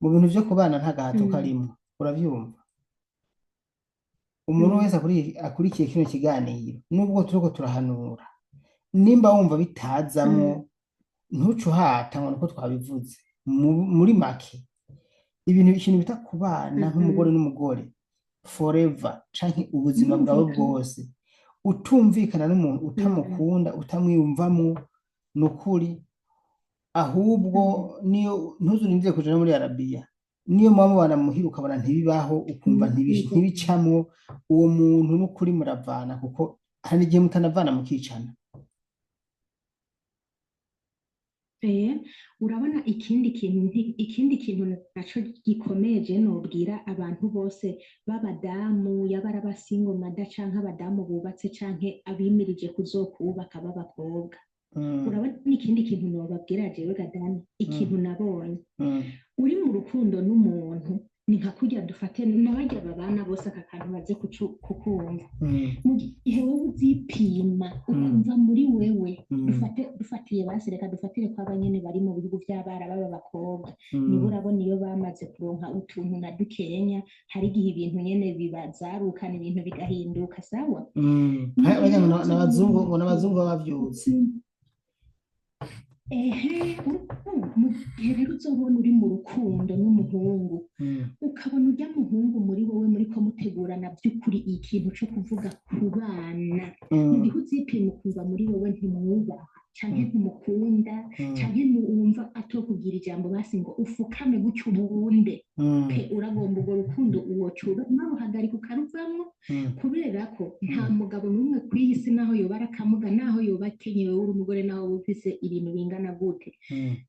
Speaker 1: mu bintu vyo kubana, nta gahato karimwo, uravyumva? Umuntu wese akurikiye kino kiganiro, nubwo turiko turahanura, nimba wumva bitazamwo, ntuce uhata ngo niko twabivuze. Muri make, ibintu, ikintu bita kubana nk'umugore n'umugore forever canke ubuzima bwawe
Speaker 2: Birumvikana.
Speaker 1: bwose, utumvikana n'umuntu, utamukunda, utamwiyumvamwo, ni ukuri ahubwo niyo ntuzurindire kuja no muri Arabiya, niyo muba mubana muhira ukabona ntibibaho, ukumva ntibicamwo, uwo muntu n'ukuri muravana, kuko Hari igihe mutanavana mukicana.
Speaker 2: Urabona ikindi kintu ikindi kintu naco gikomeye je nobwira abantu bose b'abadamu, yaba ari abasingle mother canke abadamu bubatse canke abimirije kuzokubaka b'abakobwa. Urabona ikindi kintu nobabwira jewe Gadani, ikintu nabonye, uri mu rukundo n'umuntu ni nka kurya dufate n'abarya babana bose, aka kantu baze kukumva. Mu gihe wowe uzipima ukumva muri wewe, dufatiye basi, reka dufatire ko abanyene bari mu bihugu vy'abarabu b'abakobwa, nibo urabona iyo bamaze kuronka utuntu na dukenya, hari igihe ibintu nyene bibazarukana, ibintu bigahinduka, sawa? Mu gihe
Speaker 1: Bajya ngo
Speaker 2: rero uzoba uri
Speaker 1: n'abazungu
Speaker 2: mu
Speaker 1: ngo n'abazungu
Speaker 2: rukundo
Speaker 1: baba bavyutse.
Speaker 2: Ehe, urumva, mu gihe rero uzobona uri mu rukundo n'umuhungu, ukabona urya muhungu muri wowe muriko mutegurana by'ukuri ikintu co kuvuga ku bana, mu gihe uzipima ukumva muri wowe ntimwubaha canke ntumukunda, canke wumva atokubwira ijambo basi ngo ufukame gutyo ubunde pe, uragomba urwo rukundo uwoca naruhagarika ukaruvamwo, kubera ko nta mugabo n'umwe kw'iyi si, naho yoba arakamuga, naho yoba akenyewe, uri umugore, naho woba ufise ibintu bingana gute,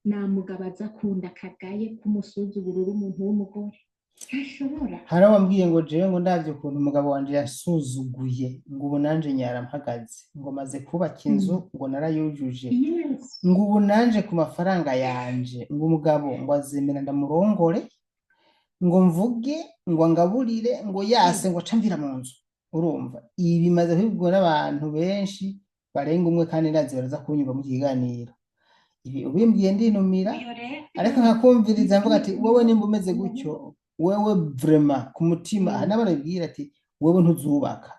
Speaker 2: nta mugabo aza akunda akagaye k'umusuzuguro uri umuntu w'umugore, ntashobora.
Speaker 1: Hari uwambwiye ngo jewe ngo ndavye ukuntu umugabo wanje yasuzuguye, ngo ubu nanje nyarampagaze, ngo maze kubaka inzu, ngo narayujuje, ngo ubu nanje ku mafaranga yanje, ngo umugabo ngo azemera ndamurongore, ngo mvuge, ngo angaburire, ngo yase ngo aca mvira mu nzu. Urumva, ibi bimaze kubibwa n'abantu benshi barenga umwe, kandi ndazi baraza kunyumva mu kiganiro. Ibi ubimbwiye ndinumira,
Speaker 2: Uyo rero
Speaker 1: ariko nkakumviriza mvuga ati wowe nimba umeze gutyo, wewe vraiment ku mutima aha n'abana bibwira ati wewe ntuzubaka,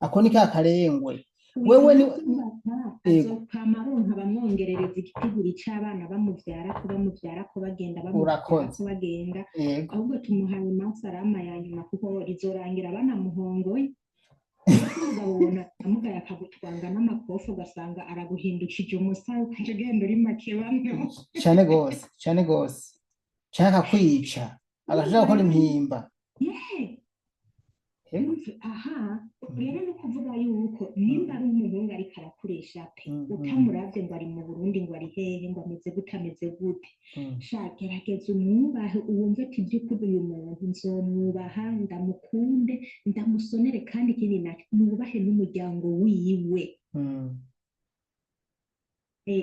Speaker 1: ako ni ka karengwe.
Speaker 2: Uyu
Speaker 1: Wewe ni
Speaker 2: ntazubaka,
Speaker 1: ego.
Speaker 2: Azokwama aronka bamwongerereza igitigiri c'abana bamuvyarako, bamuvyarako bagenda, bamuvyarako
Speaker 1: Urakoze.
Speaker 2: bagenda.
Speaker 1: Ego.
Speaker 2: Ahubwo tumuhaye masarama ya nyuma, kuko rizorangira banamuhongoye. Uretse umugabo ubona amugaye akagutwanga n'amakofi, ugasanga araguhindukije umusaya, ukaca ugenda uri makebano.
Speaker 1: Cane gose, cane gose, canke akakwica, agashaka
Speaker 2: Urumva
Speaker 1: gukora
Speaker 2: rero
Speaker 1: impimba. Ego.
Speaker 2: Urumva aha rero ni ukuvuga yuko nimba ari umuhungu ariko arakoresha pe, utamuravye ngo ari mu Burundi, ngo ari hehe, ngo ameze gute, ameze gute, sha gerageza umwubahe, uwumve ati by'ukuri uyu muntu nzomwubaha, ndamukunde, ndamusonere, kandi ikindi naco nubahe n'umuryango wiwe.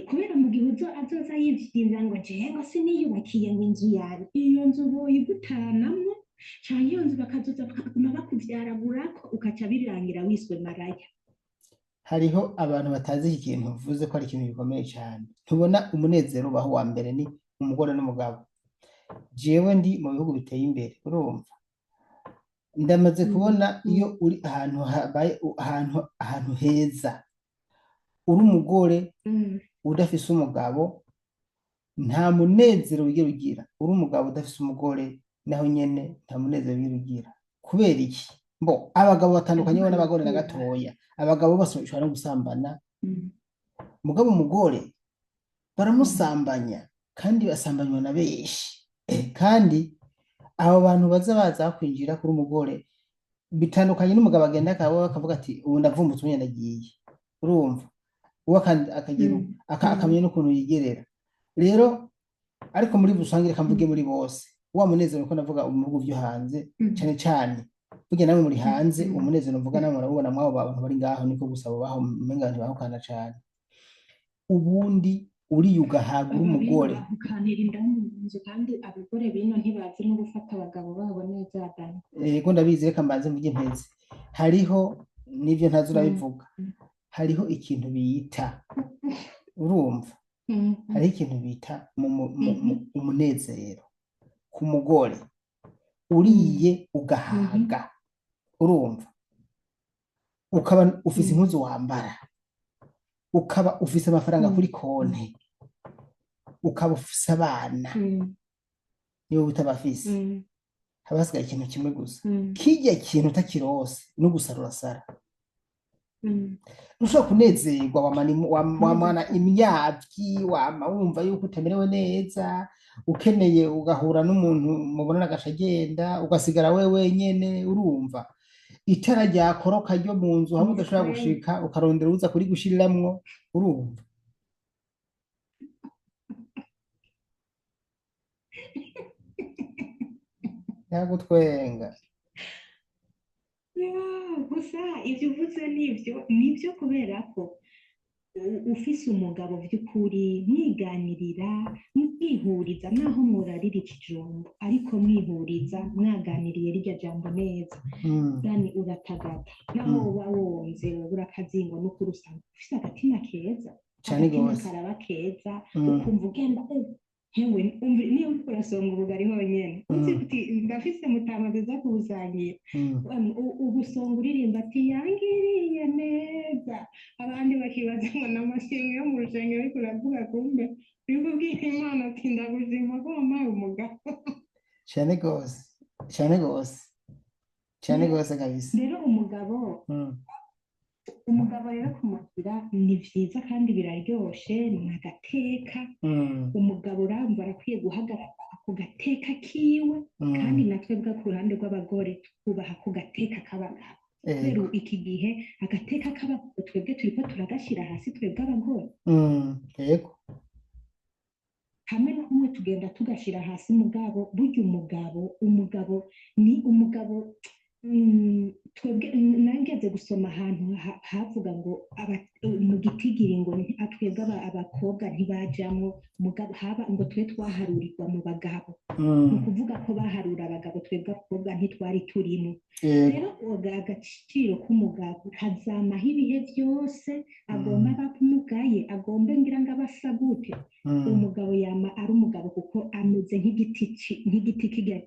Speaker 2: Kubera mu gihe uzo azoza yivyinza ngo jewe ngo siniyubakiye, ngo inzu yawe, iyo nzu boyigutanamwo, canke iyo nzu bakazoza bakaguma bakuvyaragurako, ukaca birangira wiswe maraya.
Speaker 1: Hariho abantu batazi iki kintu uvuze ko ari ikintu gikomeye cyane. Ntubona umunezero ubaho wa mbere ni umugore n'umugabo. Jewe ndi mu bihugu biteye imbere, urumva, ndamaze kubona iyo uri ahantu habaye ahantu heza, uri umugore udafise umugabo, nta munezero wigera ugira. Uri umugabo udafise umugore, naho nyene nta munezero wigera ugira. Kubera iki? Mbo abagabo batandukanye bo
Speaker 2: Imana
Speaker 1: n'abagore na
Speaker 2: ikubaha.
Speaker 1: gatoya. Abagabo bose bashobora no gusambana, mugabo umugore baramusambanya, kandi basambanywa na benshi. Kandi abo bantu baza baza kwinjira kuri umugore bitandukanye n'umugabo agenda akaba akavuga ati ubu ndavumbutse umwe ndagiye. Urumva, uwo akagira akamenya n'ukuntu yigerera rero. Ariko muri rusange, reka mvuge muri bose, wa munezero ko navuga mu bihugu vyo hanze, cane cane burya namwe muri hanze, uwo munezero mvuga namwe murabubona mw'abo bantu bari ngaho, niko gusa bubaho umenga ntibahukana cane. Ubundi uriye ugahaga uri
Speaker 2: Aba bino
Speaker 1: umugore.
Speaker 2: bahukanira inda mu nzu, kandi abagore bino ntibazi no gufata abagabo babo neza, Dani.
Speaker 1: Yego ndabizi, reka mbanze mvuge mpeze. Hariho n'ivyo ntazi urabivuga, hariho ikintu bita, urumva, hariho ikintu bita umunezero ku mugore. Uriye ugahaga, urumva, ukaba ufise impuzu wambara, ukaba ufise amafaranga kuri konte, ukaba ufise abana, niba utabafise, haba hasigaye ikintu kimwe gusa. Kirya kintu utakirose no gusara urasara. Ntushobora kunezerwa, wamana
Speaker 2: Neza
Speaker 1: wamana
Speaker 2: cyane.
Speaker 1: imyavyi, wama wumva yuko utamerewe neza, ukeneye ugahura n'umuntu mubonana agaca agenda, ugasigara we wenyene. Urumva. Itara ryakoroka ryo mu nzu hamwe udashobora
Speaker 2: Ni
Speaker 1: gushika, ukarondera uza kurigushiriramwo, urumva? Ntagutwenga.
Speaker 2: Yeah, gusa ibyo uvuze nibyo kubera ko ufise umugabo by'ukuri mwiganirira, mwihuriza, naho murarira ikijumbu ariko mwihuriza mwaganiriye rirya jambo neza, yani uratagata naho uba wonze wabura akazingo, n'ukuri usanga ufise agatima keza,
Speaker 1: Cane
Speaker 2: agatima
Speaker 1: gose.
Speaker 2: karaba keza, ukumva ugenda hewe niba uriko urasonga ubugari honyene uzi uti ndafise mutama tuza kubusangira, ubusonga uririmba ati yangiriye neza, abandi bakibaza ngo ni amashimwe yo mu rusengero, ariko uravuga kumbe uriko ubwira Imana ati ndagushima ko wampaye umugabo.
Speaker 1: Cane gose, cane gose, cane gose kabisa.
Speaker 2: Rero umugabo umugabo rero kumugira ni vyiza kandi biraryoshe, ni agateka. Umugabo urumva arakwiye guhagarara ako gateka kiwe, kandi na twebwe ku ruhande rw'abagore twubaha ako gateka k'abagabo, kubera iki gihe agateka k'abagabo twebwe turiko turagashyira hasi, twebwe abagore.
Speaker 1: Yego.
Speaker 2: Hamwe na hamwe tugenda tugashyira hasi. Mugabo burya umugabo ni umugabo. Twebwe nangeze gusoma ahantu havuga ngo mu gitigiri ngo twebwe abakobwa ntibajamwo, mugabo haba ngo twe twaharurirwa mu bagabo, ni ukuvuga ko baharura abagabo, twebwe abakobwa ntitwari turimo. Rero agaciro k'umugabo kazamaho ibihe byose, agomba aba amugaye, agomba ngira ngo aba asa gute, umugabo yama ari umugabo, kuko ameze nk'igiti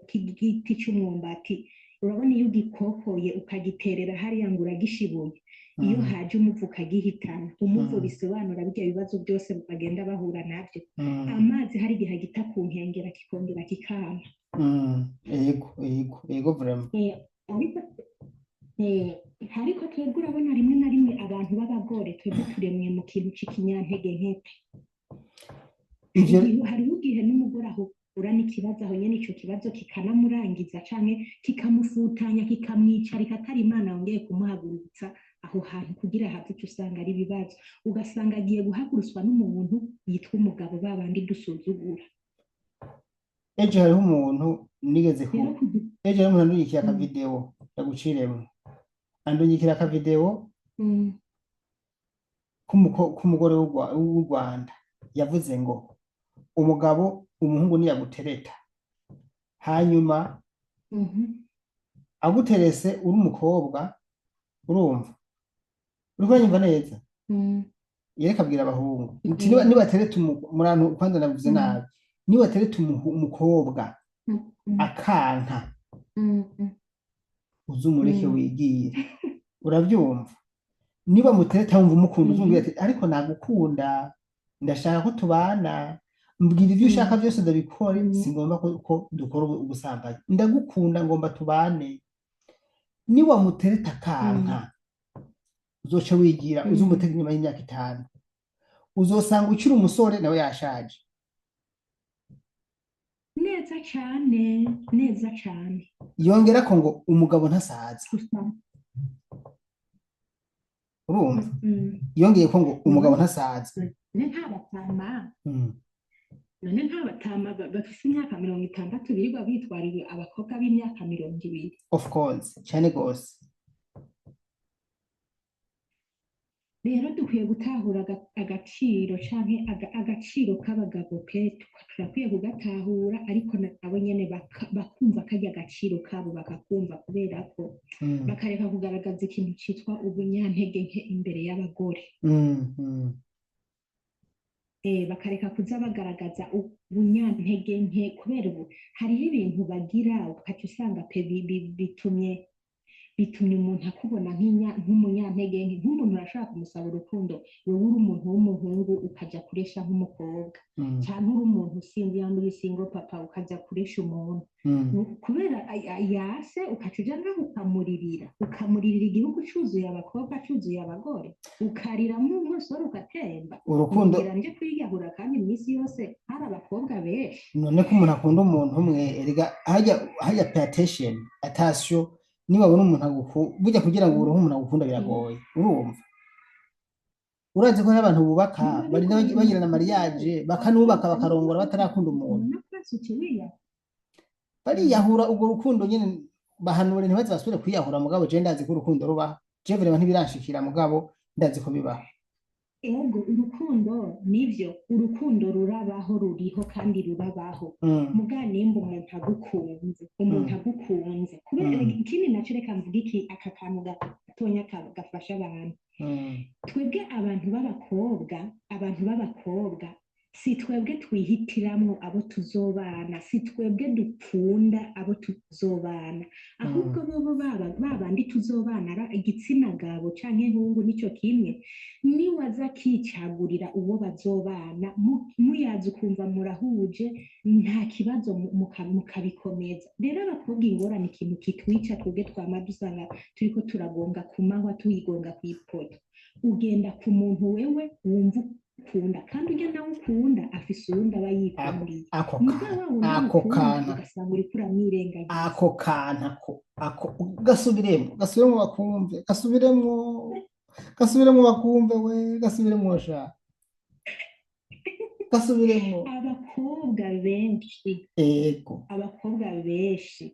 Speaker 2: k'igiti c'umwumbati. Urabona iyo ugikokoye ukagiterera hariya ngo uragishibuye, iyo haje umuvu ukagihitana, umuvu bisobanura birya bibazo byose bagenda bahura nabyo, amazi hari igihe agita ku nkengera kikongera kikama.
Speaker 1: Yego, vraiment.
Speaker 2: Ariko twebwe urabona rimwe na rimwe abantu b'abagore twebwe turemwe mu kintu c'ikinyantege nke.
Speaker 1: Ivyo
Speaker 2: Hariho igihe n'umugore ahura n'ikibazo aho nyene, ico kibazo kikanamurangiza canke kikamufutanya, kikamwicarika, atari Imana yongeye kumuhagurutsa aho hantu kugira have ico, usanga ari ibibazo, ugasanga agiye guhagurutswa n'umuntu yitwa umugabo, ba bandi dusuzugura.
Speaker 1: Ejo hariho umuntu nigeze ku
Speaker 2: Rero kugira
Speaker 1: ejo hariho umuntu andungikiye akavideo, ndaguciremwo, andungikira akavideo k'umugore w'u Rwanda yavuze ngo umugabo, umuhungu niyagutereta, hanyuma aguterese uri umukobwa, urumva, uriko uranyumva neza?
Speaker 2: Mm.
Speaker 1: Yereka abwira abahungu nti nibatereta murantu kwanza navuze nabi, nibatereta umukobwa akanka, uzumureke wigire, urabyumva? Niba mutereta wumva umukunda, uzumubwira ati ariko nagukunda, ndashaka ko tubana, mbwira ibyo ushaka byose ndabikore, singomba ko dukora ubusambanyi, ndagukunda, ngomba tubane. Niba mutereta akanka, uzoca wigira, uzumutega inyuma y'imyaka 5 uzosanga ukiri umusore nawe yashaje.
Speaker 2: Neza cane, neza cane.
Speaker 1: Yongera ko ngo umugabo ntasaza.
Speaker 2: Gusa
Speaker 1: Urumva? Yongeye ko ngo umugabo ntasaza.
Speaker 2: None nta batama none nta batama bafise imyaka 60 birirwa bitwarira abakobwa b'imyaka 20?
Speaker 1: Of course, cyane gose.
Speaker 2: Rero dukwiye gutahura agaciro canke agaciro k'abagabo pe, turakwiye kugatahura, ariko nabo nyene bakumva karya agaciro kabo, bakakumva, kubera ko bakareka kugaragaza ikintu citwa ubunyantege nke imbere y'abagore. Bakareka kuza bagaragaza ubunyantege nke, kubera ubu hariho ibintu bagira ukaca usanga pe bitumye umuntu akubona nk'umunyantege nke. Nk'umuntu urashobora kumusaba urukundo, wewe uri umuntu w'umuhungu ukaja kuresha nk'umukobwa, canke uri umuntu usinzi yandi uri single papa ukaja kuresha umuntu kubera yase, ukaca uja ngaho ukamuririra, ukamuririra igihugu cuzuye abakobwa, cuzuye abagore, ukariramo umusore ugatemba,
Speaker 1: Urukundo
Speaker 2: ngira nje kwiyahura, kandi iminsi yose hari abakobwa benshi.
Speaker 1: None ko umuntu akunda umuntu umwe, erega hajya pay attention, attention. Niwabona umuntu burya kugira ngo uronke umuntu agukunda biragoye, urumva? Urazi ko hari abantu bubaka,
Speaker 2: Biba
Speaker 1: barinda
Speaker 2: bigoye
Speaker 1: bagirana
Speaker 2: mu
Speaker 1: mariage, bakanubaka,
Speaker 2: akunze
Speaker 1: bakarongora batarakunda umuntu,
Speaker 2: ubona kwese ukiwiya.
Speaker 1: Bariyahura urwo rukundo nyene. Bahanure ntibaze basubire kwiyahura. Mugabo je ndazi ko urukundo rubaho. Je vraiment ntibiranshikira, mugabo ndazi ko bibaho.
Speaker 2: Ego, urukundo nivyo, urukundo rurabaho, ruriho kandi rurabaho. Muga nimba umuntu agukunze, umuntu agukunze kubera ikindi naco, reka mvuge iki, aka kantu gatonya gafasha abantu. Twebwe abantu b'abakobwa, abantu b'abakobwa si twebwe twihitiramwo abo tuzobana, si twebwe dukunda abo tuzobana, ahubwo bobo baba babandi tuzobana, igitsina gabo canke hungu nico kimwe, niwaza akicagurira uwo bazobana, muyazi ukumva murahuje, nta kibazo, mukabikomeza. Rero abakobwa ingorane, ikintu kitwica twebwe, twama dusanga turiko turagonga ku mahwa, tuyigonga kw'ipoto. Ugenda ku muntu wewe wumva ukunda, kandi urya nawe ukunda afise uwundi aba
Speaker 1: Ako
Speaker 2: yikundiye.
Speaker 1: Ako
Speaker 2: Muga
Speaker 1: kantu
Speaker 2: wa wundi
Speaker 1: ako
Speaker 2: umukunda
Speaker 1: kantu
Speaker 2: ugasanga uriko uramwirengagiza.
Speaker 1: Ako kantu ako gasubiremo, gasubiremo bakumve, gasubiremo, gasubiremo bakumve, we gasubiremo sha, gasubiremo.
Speaker 2: Abakobwa benshi, abakobwa benshi,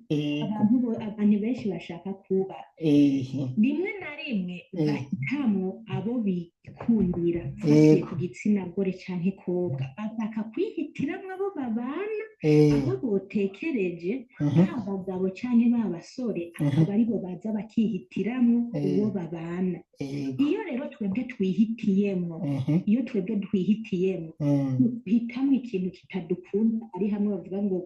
Speaker 2: abantu abantu benshi bashaka kubaka, rimwe na rimwe bahitamwo abo bikundira, mfatiye ku gitsina gore canke kobwa, bashaka kwihitiramwo abo babana, abo botekereje, ba bagabo canke ba basore, akaba aribo baza bakihitiramwo uwo babana. Iyo rero twebwe twihitiyemwo, iyo twebwe twihitiyemwo, duhitamwo ikintu kitadukunda, ari hamwe bavuga ngo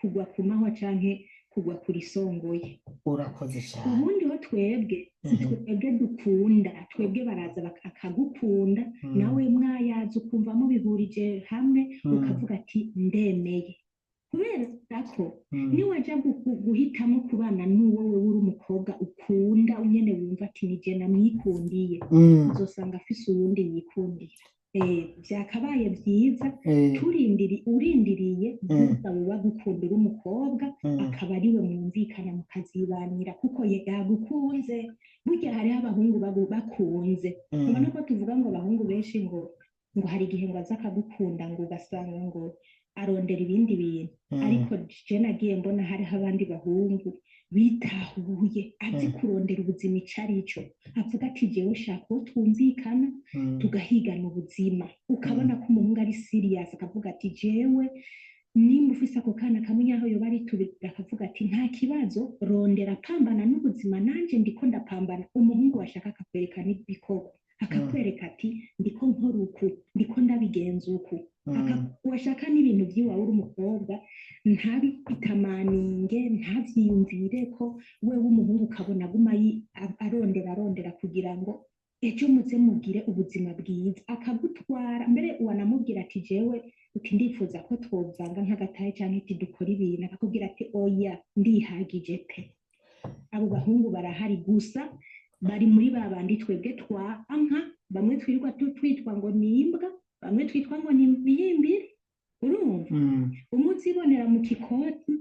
Speaker 2: kugwa ku mahwa canke kugwa ku risongoye.
Speaker 1: Urakoze cyane.
Speaker 2: Ubundi ho twebwe si twebwe dukunda, twebwe baraza akagukunda, nawe mwayaza ukumva mubihurije hamwe, ukavuga ati ndemeye, kubera ko niwaja guhitamo kubana n'uwo wewe uri umukobwa ukunda nyene, wumva ati nije namwikundiye, uzosanga afise uwundi yikundira. Vyakabaye vyiza urindiriye ntusabe uwagukunda uri umukobwa, akaba ariwe mwumvikana mukazibanira, kuko yagukunze. Burya hariho abahungu bakunze, ubona ko tuvuga ngo abahungu benshi ngo hari igihe ngo aza akagukunda, ngo ugasanga ngo arondera ibindi bintu, ariko je nagiye mbona hariho abandi bahungu bitahuye, azi kurondera ubuzima ico arico, avuga ati jewe shaka uwo twumvikana, tugahigana ubuzima. Ukabona ko umuhungu ari serious, akavuga ati jewe nimba ufise ako kana kamwe, nyaho yoba ari tubiri, akavuga ati nta kibazo, rondera, pambana n'ubuzima, nanje ndiko ndapambana. Umuhungu washaka akakwereka n'ibikorwa, akakwereka ati ndiko nkora uku, ndiko ndabigenza uku. Washaka n'ibintu by'iwawe uri umukobwa ntabitamaninge, ntavyiyumvire ko wewe umuhungu ukabona aguma arondera, arondera kugira ngo ejo muze mugire ubuzima bwiza, akagutwara. Mbere wanamubwira ati jewe uti ndifuza ko twovanga nk'agatahe canke ati dukora ibintu, akakubwira ati oya, ndihagije pe. Abo bahungu barahari, gusa bari muri ba bandi twebwe twanka, bamwe twirirwa twitwa ngo ni imbwa, bamwe twitwa ngo ni ibihimbiri, urumva? Umwe uzibonera mu kikoti,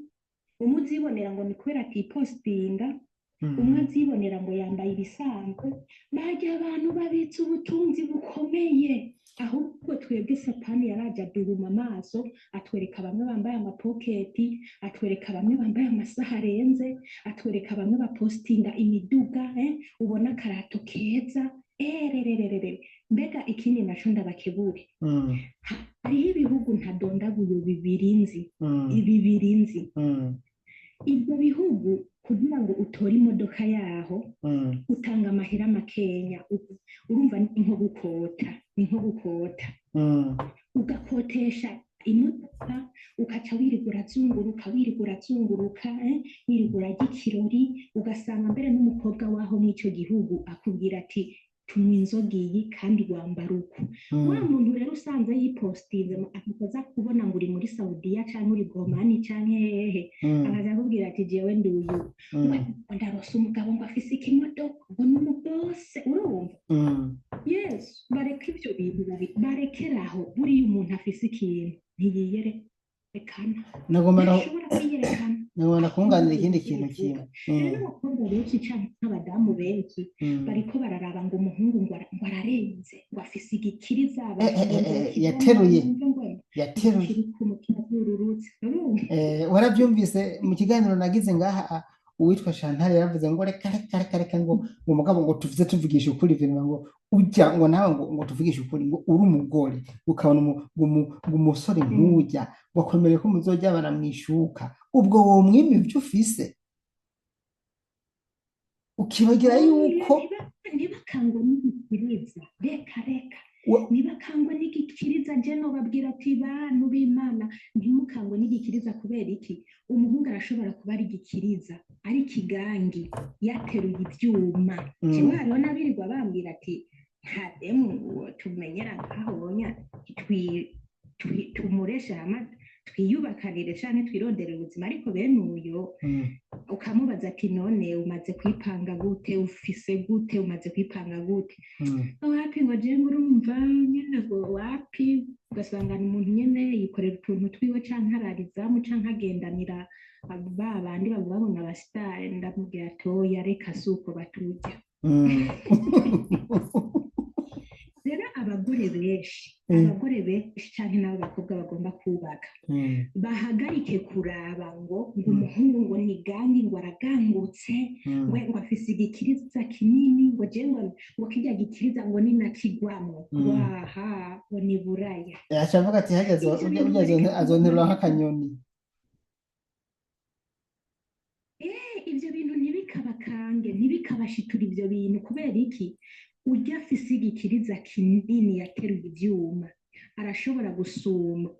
Speaker 2: umwe uzibonera ngo ni kubera atipostinga, umwe azibonera ngo yambaye ibisanzwe. Barya abantu babitse ubutunzi bukomeye, ahubwo twebwe Satani yaraje aduhuma amaso, atwereka bamwe bambaye amapoketi, atwereka bamwe bambaye amasaha arenze, atwereka bamwe bapostinga imiduga, ubona akarato keza, ererererere. Mbega ikindi naco ndabakebure, hariho ibihugu ntadondaguye bibiri nzi, bibiri nzi. Ibyo bihugu kugira ngo utore imodoka yaho, utanga amahera makenya. Urumva ni nko gukota, ni nko gukota, ugakotesha imodoka, ukaca wirirwa urazunguruka, wirirwa urazunguruka, wirirwa urarya ikirori, ugasanga mbere n'umukobwa waho muri ico gihugu akubwira ati tunywa inzoga iyi kandi wambara uku. Wa muntu rero usanze yipostinze, akaza kubona ngo uri muri Saudiya canke uri Gomani canke hehe, akaza akubwira ati jewe ndi uyu, ngo ndarose umugabo ngo afise ikimodoka, ngo ni umubose, urumva? Yesu, bareke ivyo bintu, barekeraho. Buriya umuntu afise ikintu ntiyiyerekana,
Speaker 1: Nagomba
Speaker 2: ntashobora kwiyerekana.
Speaker 1: Nabona kunganira
Speaker 2: Ntabwo
Speaker 1: ikindi kintu
Speaker 2: bivuga.
Speaker 1: kimwe.
Speaker 2: Rero abakobwa benshi canke abadamu benshi bariko bararaba ngo umuhungu ngo ararenze, ngo afise igikiriza, abantu ngo nzokivamo,
Speaker 1: Yateruye.
Speaker 2: Numve ngo
Speaker 1: Yateruye.
Speaker 2: Kiri ku mutima bururutse, urumva?
Speaker 1: Warabyumvise mu kiganiro nagize ngaha, uwitwa Chantal yaravuze ngo reka reka reka reka, ngo mugabo ngo tuvuze tuvugisha ukuri vema, ngo ujya ngo nawe ngo tuvugishe ukuri, ngo uri umugore ukabona ngo umusore nk'ujya ngo akwemereye ko muzoryamana mwishuka, ubwo womwima ibyo ufise, ukibagira
Speaker 2: Oya,
Speaker 1: yuko
Speaker 2: ntibakangwe n'igikiriza, reka reka. Ntibakangwe n'igikiriza. Je nobabwira ati: "Bantu b'Imana, ntimukangwe n'igikiriza." Kubera iki? Umuhungu arashobora kuba ari igikiriza, ari ikigangi, yateruye ivyuma. Jewe hariho n'abirirwa bambwira ati: "Nta demu tumenyera ngaho bonya, tumureshe hama twiyubakanire canke twirondere ubuzima." Ariko bene uyo ukamubaza ati: "None umaze kwipanga gute? Ufise gute? Umaze kwipanga gute?" "Wapi," ngo "je ngo urumva nyene," ngo "wapi." Ugasanga ni umuntu nyene yikorera utuntu twiwe, canke ararizamu, canke agendanira ba bandi bavuga ngo n'abasitari. Ndamubwira ati: "Oya, reka, si uko baturya." Rero abagore benshi, abagore benshi canke n'abo bakobwa bagomba kubaka, bahagarike kuraba ngo umuhungu ngo ni gangi, ngo aragangutse, ngo afise igikiriza kinini, ngo je ngo kirya gikiriza ngo ninakigwamwo, ngo aha ngo ni buraya.
Speaker 1: Aca avuga ati hageze
Speaker 2: Ivyo
Speaker 1: urya
Speaker 2: bintu
Speaker 1: urya
Speaker 2: bareke
Speaker 1: azonterura
Speaker 2: kubimenya.
Speaker 1: nk'akanyoni.
Speaker 2: Ivyo bintu ntibikabakange, ntibikabashitura ivyo bintu. Kubera iki? Urya afise igikiriza kinini, yateruye ivyuma, arashobora gusumbwa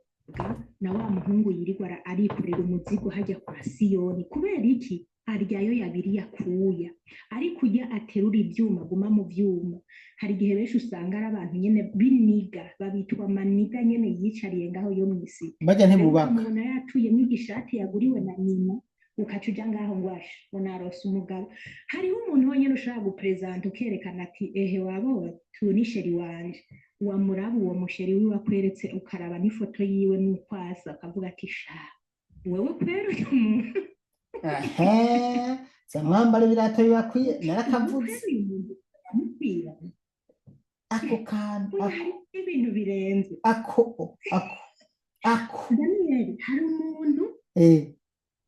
Speaker 2: na wa muhungu yirirwa arikorera umuzigo hajya kwa Siyoni. Kubera iki? Aryayo yabiri yakuya. Ariko urya aterura ivyuma aguma mu vyuma. Hari igihe benshi usanga ari abantu nyene b'iniga, babitwa maniga nyene, yicariye ngaho yo mw'isi.
Speaker 1: Barya
Speaker 2: Rero
Speaker 1: ntibubaka.
Speaker 2: ukamubona yatuyemwo igishati yaguriwe na nyina, ukaca uja ngaho ngo asha ngo narose umugabo. Hariho umuntu wenyene ushobora guperezanta, ukerekana ati: "Ehe, wabonye, tuyu ni chéri wanje." Wamuraba uwo muchéri wiwe akweretse, ukaraba n'ifoto yiwe n'uko asa, ukavuga ati: "Sha, wewe kweri uyu muntu."
Speaker 1: Ehe, zamwambara ibirato bibakwiye.
Speaker 2: Wewe
Speaker 1: Narakavuze.
Speaker 2: kweri uyu muntu aramubwira.
Speaker 1: Ako kantu.
Speaker 2: Oya,
Speaker 1: Ako.
Speaker 2: hari ibintu birenze.
Speaker 1: Ako.
Speaker 2: Daniel, hari umuntu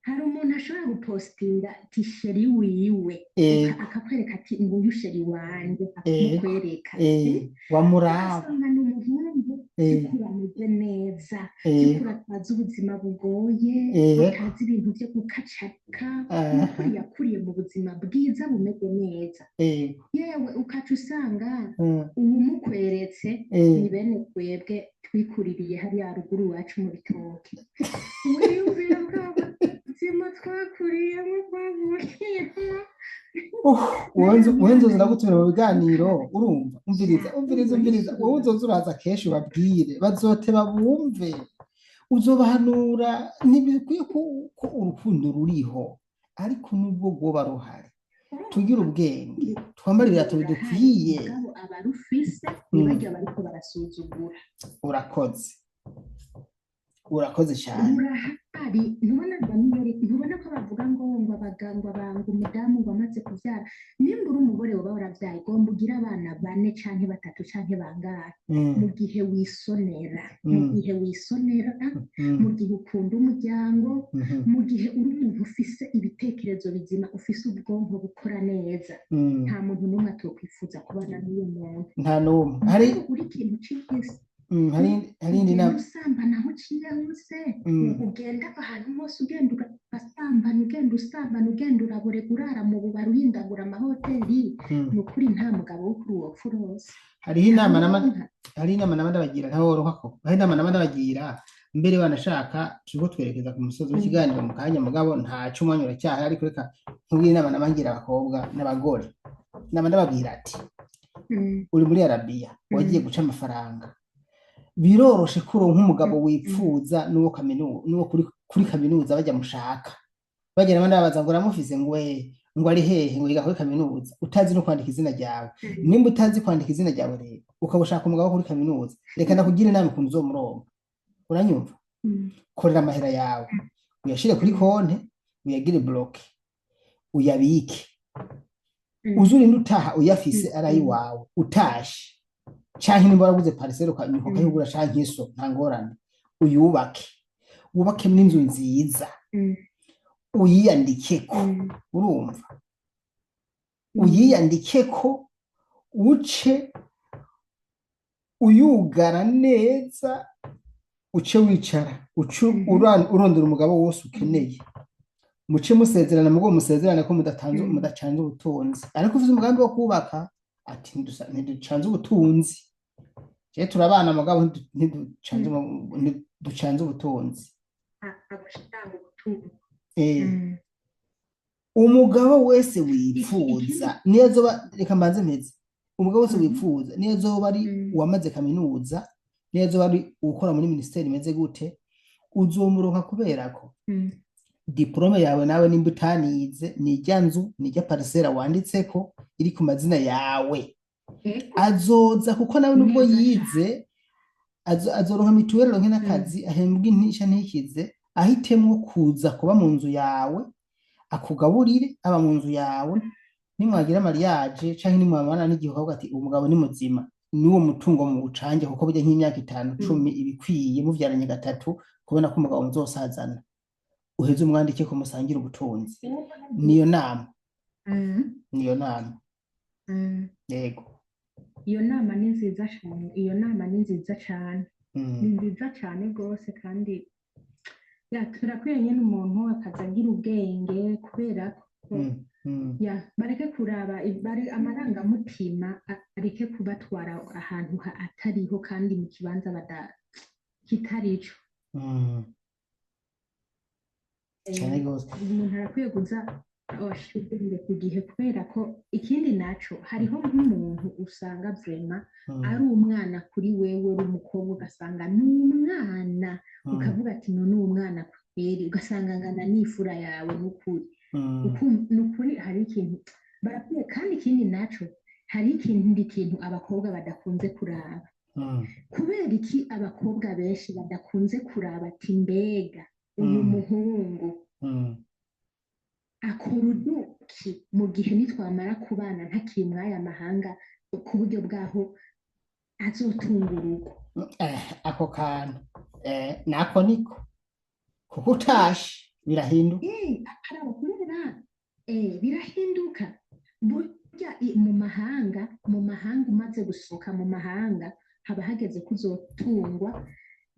Speaker 2: hari umuntu ashobora gupostinga ati chéri wiwe, akakwereka ati: "Nguyu chéri wanje," akamukwereka.
Speaker 1: Wamuraba.
Speaker 2: Ugasanga ni umuhungu by'ukuri ameze neza, by'ukuri atazi ubuzima bugoye, atazi ibintu byo gukacarika, n'ukuri yakuriye mu buzima bwiza bumeze neza. Yewe, ukaca usanga uwumukweretse ni bene twebwe twikuririye hariya ruguru iwacu mu bitoki. Wiyumvira bwa buzima twakuriyemo, twavukiyemo.
Speaker 1: Wowe nzoza ndagutumira mu biganiro, urumva? Umviriza, umviriza, umviriza, wowe uzoza uraza kenshi ubabwire, bazoteba bumve, uzobahanura. Ntibikwiye ko urukundo ruriho, ariko nubwo rwoba ruhari, tugire ubwenge, twambare ibirato
Speaker 2: Rurahari,
Speaker 1: bidukwiye.
Speaker 2: Mugabo abarufise ni barya bariko barasuzugura.
Speaker 1: Urakoze, urakoze cyane.
Speaker 2: Rurahari. Ntubona Daniel, ntubona ko bavuga ngo abaganga banga umudamu ngo amaze kubyara? Nimba uri umugore woba warabyaye, ugomba ugire abana bane canke batatu canke bangahe, mu gihe wisonera, mu gihe wisonera, mu gihe ukunda umuryango, mu gihe uri umuntu ufise ibitekerezo bizima, ufise ubwonko bukora neza, nta muntu n'umwe atokwifuza kubana n'uwo muntu.
Speaker 1: Nta n'umwe hari.
Speaker 2: Mugabo uri ikintu c'igisi,
Speaker 1: Hari indi
Speaker 2: ugenda
Speaker 1: nama.
Speaker 2: usambana aho uciye hose, ugenda ahantu hose, ugenda ugasambana, ugenda usambana, ugenda uraborega, urara mu bubari, uhindagura amahoteli, ni ukuri nta mugabo wo kuri uwo pfa urose.
Speaker 1: Hariho inama nama.
Speaker 2: Ntawuronka.
Speaker 1: Hari inama nama ndabagira, ntaworonka ko hari inama nama ndabagira mbere. Banashaka turiko twerekeza ku musozi w'ikiganiro mu kanya, mugabo ntaco, umwanya uracyahari, ariko reka nkubwire inama nama ngira abakobwa n'abagore. Nama ndababwira ati: uri muri Arabiya, wagiye guca amafaranga, biroroshe ko uronka umugabo wipfuza n'uwo n'uwo kuri kaminuza bajya mushaka bagenda ndababaza ngo uramufise, ngo ngo ari hehe, ngo yiga kuri kaminuza, utazi no kwandika izina ryawe. Nimba utazi kwandika izina ryawe rero, ukaba ushaka umugabo wo kuri kaminuza, reka ndakugira inama ukuntu uzomuronka. Uranyumva? Korera amahera yawe, uyashire kuri konte. Uyagire bloqué, uyabike, uze urinde utaha uyafise ari ayiwawe utashe, canke nimba waraguze parcelle ukayigura canke iso, nta ngorane, uyubake, wubake n'inzu nziza, uyiyandikeko. Urumva, uyiyandikeko, uce uyugara neza, uce wicara, uce urondera umugabo wose ukeneye, muce musezerana, mugo musezerane ko mudatanze, mudacanze ubutunzi. Ariko ufise umugambi wo kubaka, ati ntiducanze ubutunzi, je turabana mugabo ntiducanze ntiducanze ubutunzi.
Speaker 2: Abashaka ubutunzi.
Speaker 1: Umugabo wese
Speaker 2: Ikindi
Speaker 1: wipfuza, niyo azoba, reka mbanze mpeze, umugabo wese wipfuza, niyo azoba ari uwamaze kaminuza, niyo azoba ari ukora muri minisiteri imeze gute, uzomuronka, kubera ko diplôme yawe nawe nimba utanize, ni irya nzu, ni irya parcelle wanditseko iri ku mazina yawe. Azoza kuko nawe nubwo
Speaker 2: Neza cane.
Speaker 1: yize, azoronka mituweli, aronke n'akazi, ahembwe intisha ntikize, ahitemwo kuza kuba mu nzu yawe, akugaburire, aba mu nzu yawe. Nimwagira mariage canke nimwamana n'igihe, ukavuga ati umugabo ni muzima, n'uwo mutungo muwucange, kuko burya nk'imyaka 5, 10 ibikwiye, muvyaranye gatatu, kubona ko umugabo muzosazana, uheze umwandike ko musangira ubutunzi. Niyo nama, niyo nama. Yego.
Speaker 2: Iyo nama ni nziza cane, iyo nama ni nziza cane, ni nziza cane rwose. Kandi ya turakwiye nyene umuntu akaza agira ubwenge, kubera ko ya bareke kuraba amarangamutima areke kubatwara ahantu atariho, kandi mu kibanza kitarico.
Speaker 1: Cane gose.
Speaker 2: Umuntu arakwiye kuza ashira ubwenge ku gihe, kubera ko ikindi naco, hariho nk'umuntu usanga vraiment ari umwana kuri wewe, uri umukobwa, ugasanga ni umwana, ukavuga ati none uwo mwana kweri, ugasanga angana n'ifura yawe n'ukuri. Nukuri hari ikintu barakwiye. Kandi ikindi naco, hari ikindi kintu abakobwa badakunze kuraba. Kubera iki abakobwa benshi badakunze kuraba ati mbega uyu muhungu akora uduki mu gihe nitwamara kubana ntakiri mw'aya mahanga, ku buryo bwaho azotunga urugo?
Speaker 1: Ako kantu nako niko, kuko utashe birahinduka.
Speaker 2: Araba kubera birahinduka burya mu mahanga, umaze gusohoka mu mahanga haba hageze ko uzotungwa.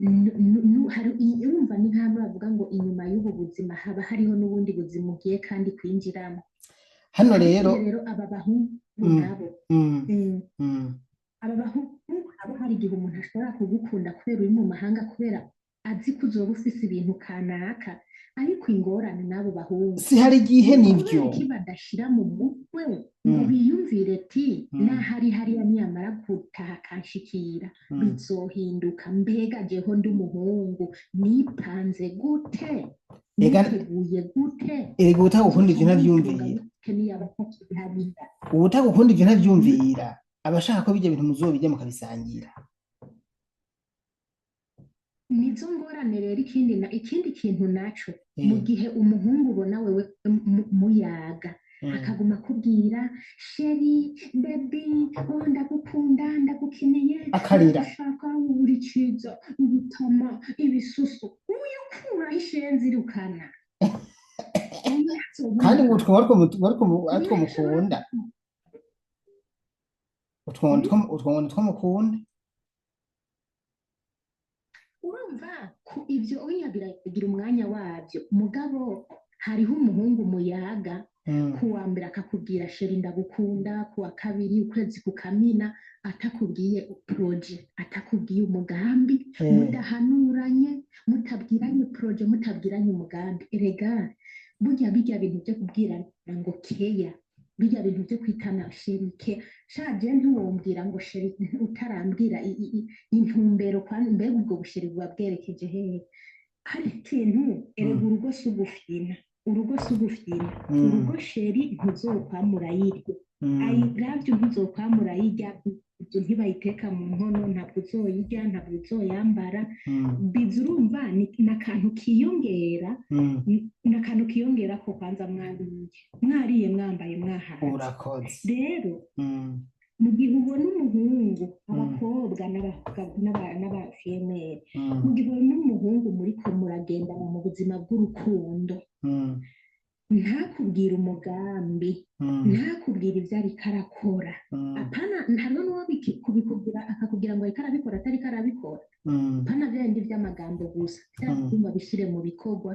Speaker 2: Urumva ni nk'aho bavuga ngo inyuma y'ubu buzima haba hariho n'ubundi buzima ugiye kandi kwinjiramo.
Speaker 1: Hano rero
Speaker 2: Rero aba bahungu nabo aba bahungu nabo, hari igihe umuntu ashobora kugukunda kubera uri mu mahanga, kubera azi ko uzoba ufise ibintu kanaka. Ariko ingorane n'abo bahungu,
Speaker 1: si hari igihe
Speaker 2: ni
Speaker 1: nivyo
Speaker 2: kubera iki badashira mu mutwe ngo biyumvire ati n'ahari hariya niyamara gutaha akanshikira bizohinduka? Mbega jeho ndi umuhungu, nipanze gute? Niteguye gute?
Speaker 1: Erega utagukunda ivyo
Speaker 2: Nzoca
Speaker 1: ntavyumvira.
Speaker 2: nitunga gute niyaba atakiri hariya?
Speaker 1: Uwutagukunda ivyo ntavyumvira, aba ashaka ko bijya bintu muzobijya mukabisangira.
Speaker 2: Nizo ngorane rero. Ikindi kintu naco, mu gihe umuhungu ubona wewe muyaga, akaguma akubwira chéri, bébé, oh ndagukunda, ndagukeneye,
Speaker 1: Akarira.
Speaker 2: ndagushaka, uri ciza, ibitama, ibisusu, uyu ukuraho ishenzi irukana.
Speaker 1: Kandi ngo utwo aritwo mukunda, utwo ngo nitwo mukunda.
Speaker 2: Urumva ko ibyo oya biragira umwanya wabyo. Mugabo hariho umuhungu muyaga, ku wa mbere akakubwira chéri ndagukunda, ku wa kabiri ukwezi kukamina atakubwiye projet, atakubwiye umugambi, mudahanuranye, mutabwiranye projet, mutabwiranye umugambi. Erega burya bijya bintu byo kubwirana ngo keya, bijya bintu byo kwitana chéri ke shaje, ntiwombwira ngo chéri utarambwira intumbero kwa mbega ubwo bu chéri buba bwerekeje hehe? Hari ikintu erega, urugo si ugufyina, urugo si ugufyina. Urugo chéri ntuzokwama urayirya, I love you ntuzokwama urayirya. Inzu ntibayiteka mu nkono, ntabwo uzoyirya, ntabwo uzoyambara. Biza urumva ni akantu kiyongera, ni akantu kiyongera ko kwanza mwariye, mwariye, mwambaye, mwahaze.
Speaker 1: Urakoze.
Speaker 2: Rero mu gihe ubona umuhungu, abakobwa n'abafiyemeri, mu gihe ubona umuhungu muriko muragendana mu buzima bw'urukundo, ntakubwire umugambi, ntakubwire ibyo ariko arakora, apana hariho n'uwo kubikubwira akakubwira ngo ariko arabikora atariko arabikora. Apana bya bindi by'amagambo gusa, bya byumva bishyire mu bikorwa,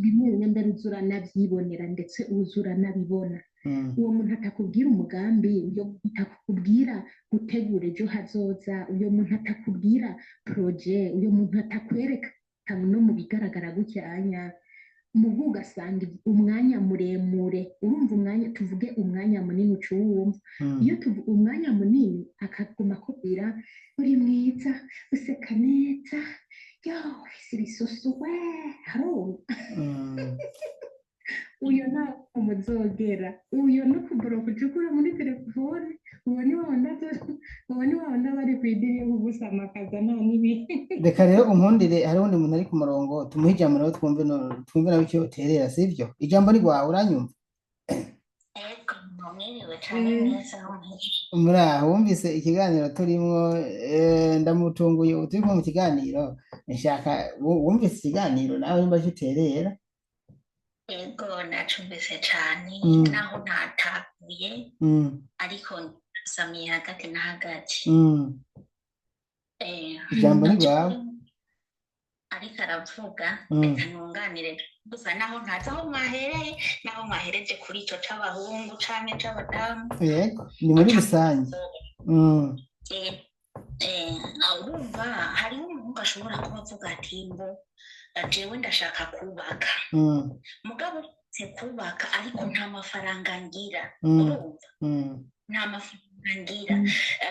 Speaker 2: bimwe bimwe mbere uza uranabyibonera, ndetse uza uranabibona. Uwo muntu atakubwira umugambi, uyo muntu atakubwira gutegura ejo hazoza, uyo muntu atakubwira projet, uyo muntu atakwereka no mu bigaragara gutyanya mugu, ugasanga umwanya muremure, urumva umwanya, tuvuge umwanya munini, uca uwumva. Iyo tuvuga umwanya munini, akaguma akubwira uri mwiza, useka neza, yo ufise ibisusu we, harumva. Uyo ntabwo muzogera, uyo no kuboroka ucukura muri telefone, uwo ni wa wundi uwo ni wa wundi aba ari ku idiri yo kugusamakaza nta n'ibi.
Speaker 1: Reka rero unkundire, hariho undi muntu ari ku murongo, tumuhe ijambo nawe twumve twumve nawe icyo uterera, sibyo? Ijambo ni rwawe, uranyumva?
Speaker 3: Ego, mwiriwe cane neza aho muherereye.
Speaker 1: Muraho, wumvise ikiganiro turimwo, ndamutunguye ubu turi kumwe mu kiganiro, nshaka wumvise ikiganiro nawe nimba icyo uterera.
Speaker 3: Ego, nacumvise cane, naho ntatahuye, ariko nsamiye hagati na hagati.
Speaker 1: Ijambo ni rwawe.
Speaker 3: Ariko aravuga, reka nunganire gusa naho ntazi aho mwahereye, naho mwahereje kuri ico c'abahungu canke c'abadamu.
Speaker 1: Yego, ni muri
Speaker 3: Canke
Speaker 1: rusange.
Speaker 3: Urumva hariho umuhungu ashobora kuba avuga ati ngo jewe ndashaka kubaka, mugabo uretse kubaka ariko nta mafaranga ngira, urumva, nta mafaranga ngira.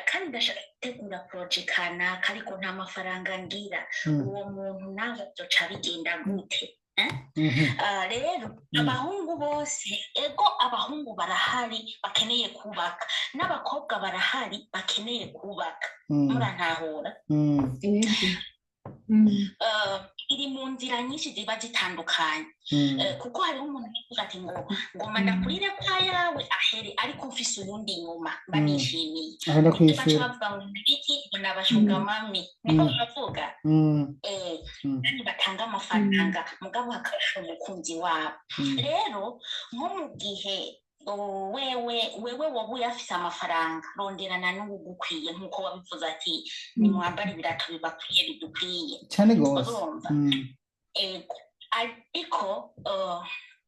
Speaker 3: Kandi ndashaka gutegura projet kanaka ariko nta mafaranga ngira. Uwo muntu nawe vyoca bigenda gute, eh?
Speaker 1: Mhm.
Speaker 3: Ah, rero abahungu bose, ego, abahungu barahari bakeneye kubaka, n'abakobwa barahari bakeneye kubaka. Murantahura?
Speaker 2: Ego.
Speaker 3: Iri mu nzira nyinshi ziba zitandukanye. Kuko hariho umuntu uvuga ati ngo ngoma ndakurire kwa yawe ahere, ariko mfise uwundi inyuma mba nishimiye.
Speaker 1: Aho
Speaker 3: Baca
Speaker 1: ndakwishura.
Speaker 3: bavuga ngo iki, ngo ni abashugamami, niko bavuga. Kandi batanga amafaranga, mugabo hakabasha umukunzi wabo. Rero nko mu gihe wewe woba uyafise amafaranga, ronderana n'uwugukwiye, nk'uko wabivuze ati nimwambare ibirato bibakwiye, bidukwiye.
Speaker 1: Cane gose.
Speaker 3: Urumva? Ego, ariko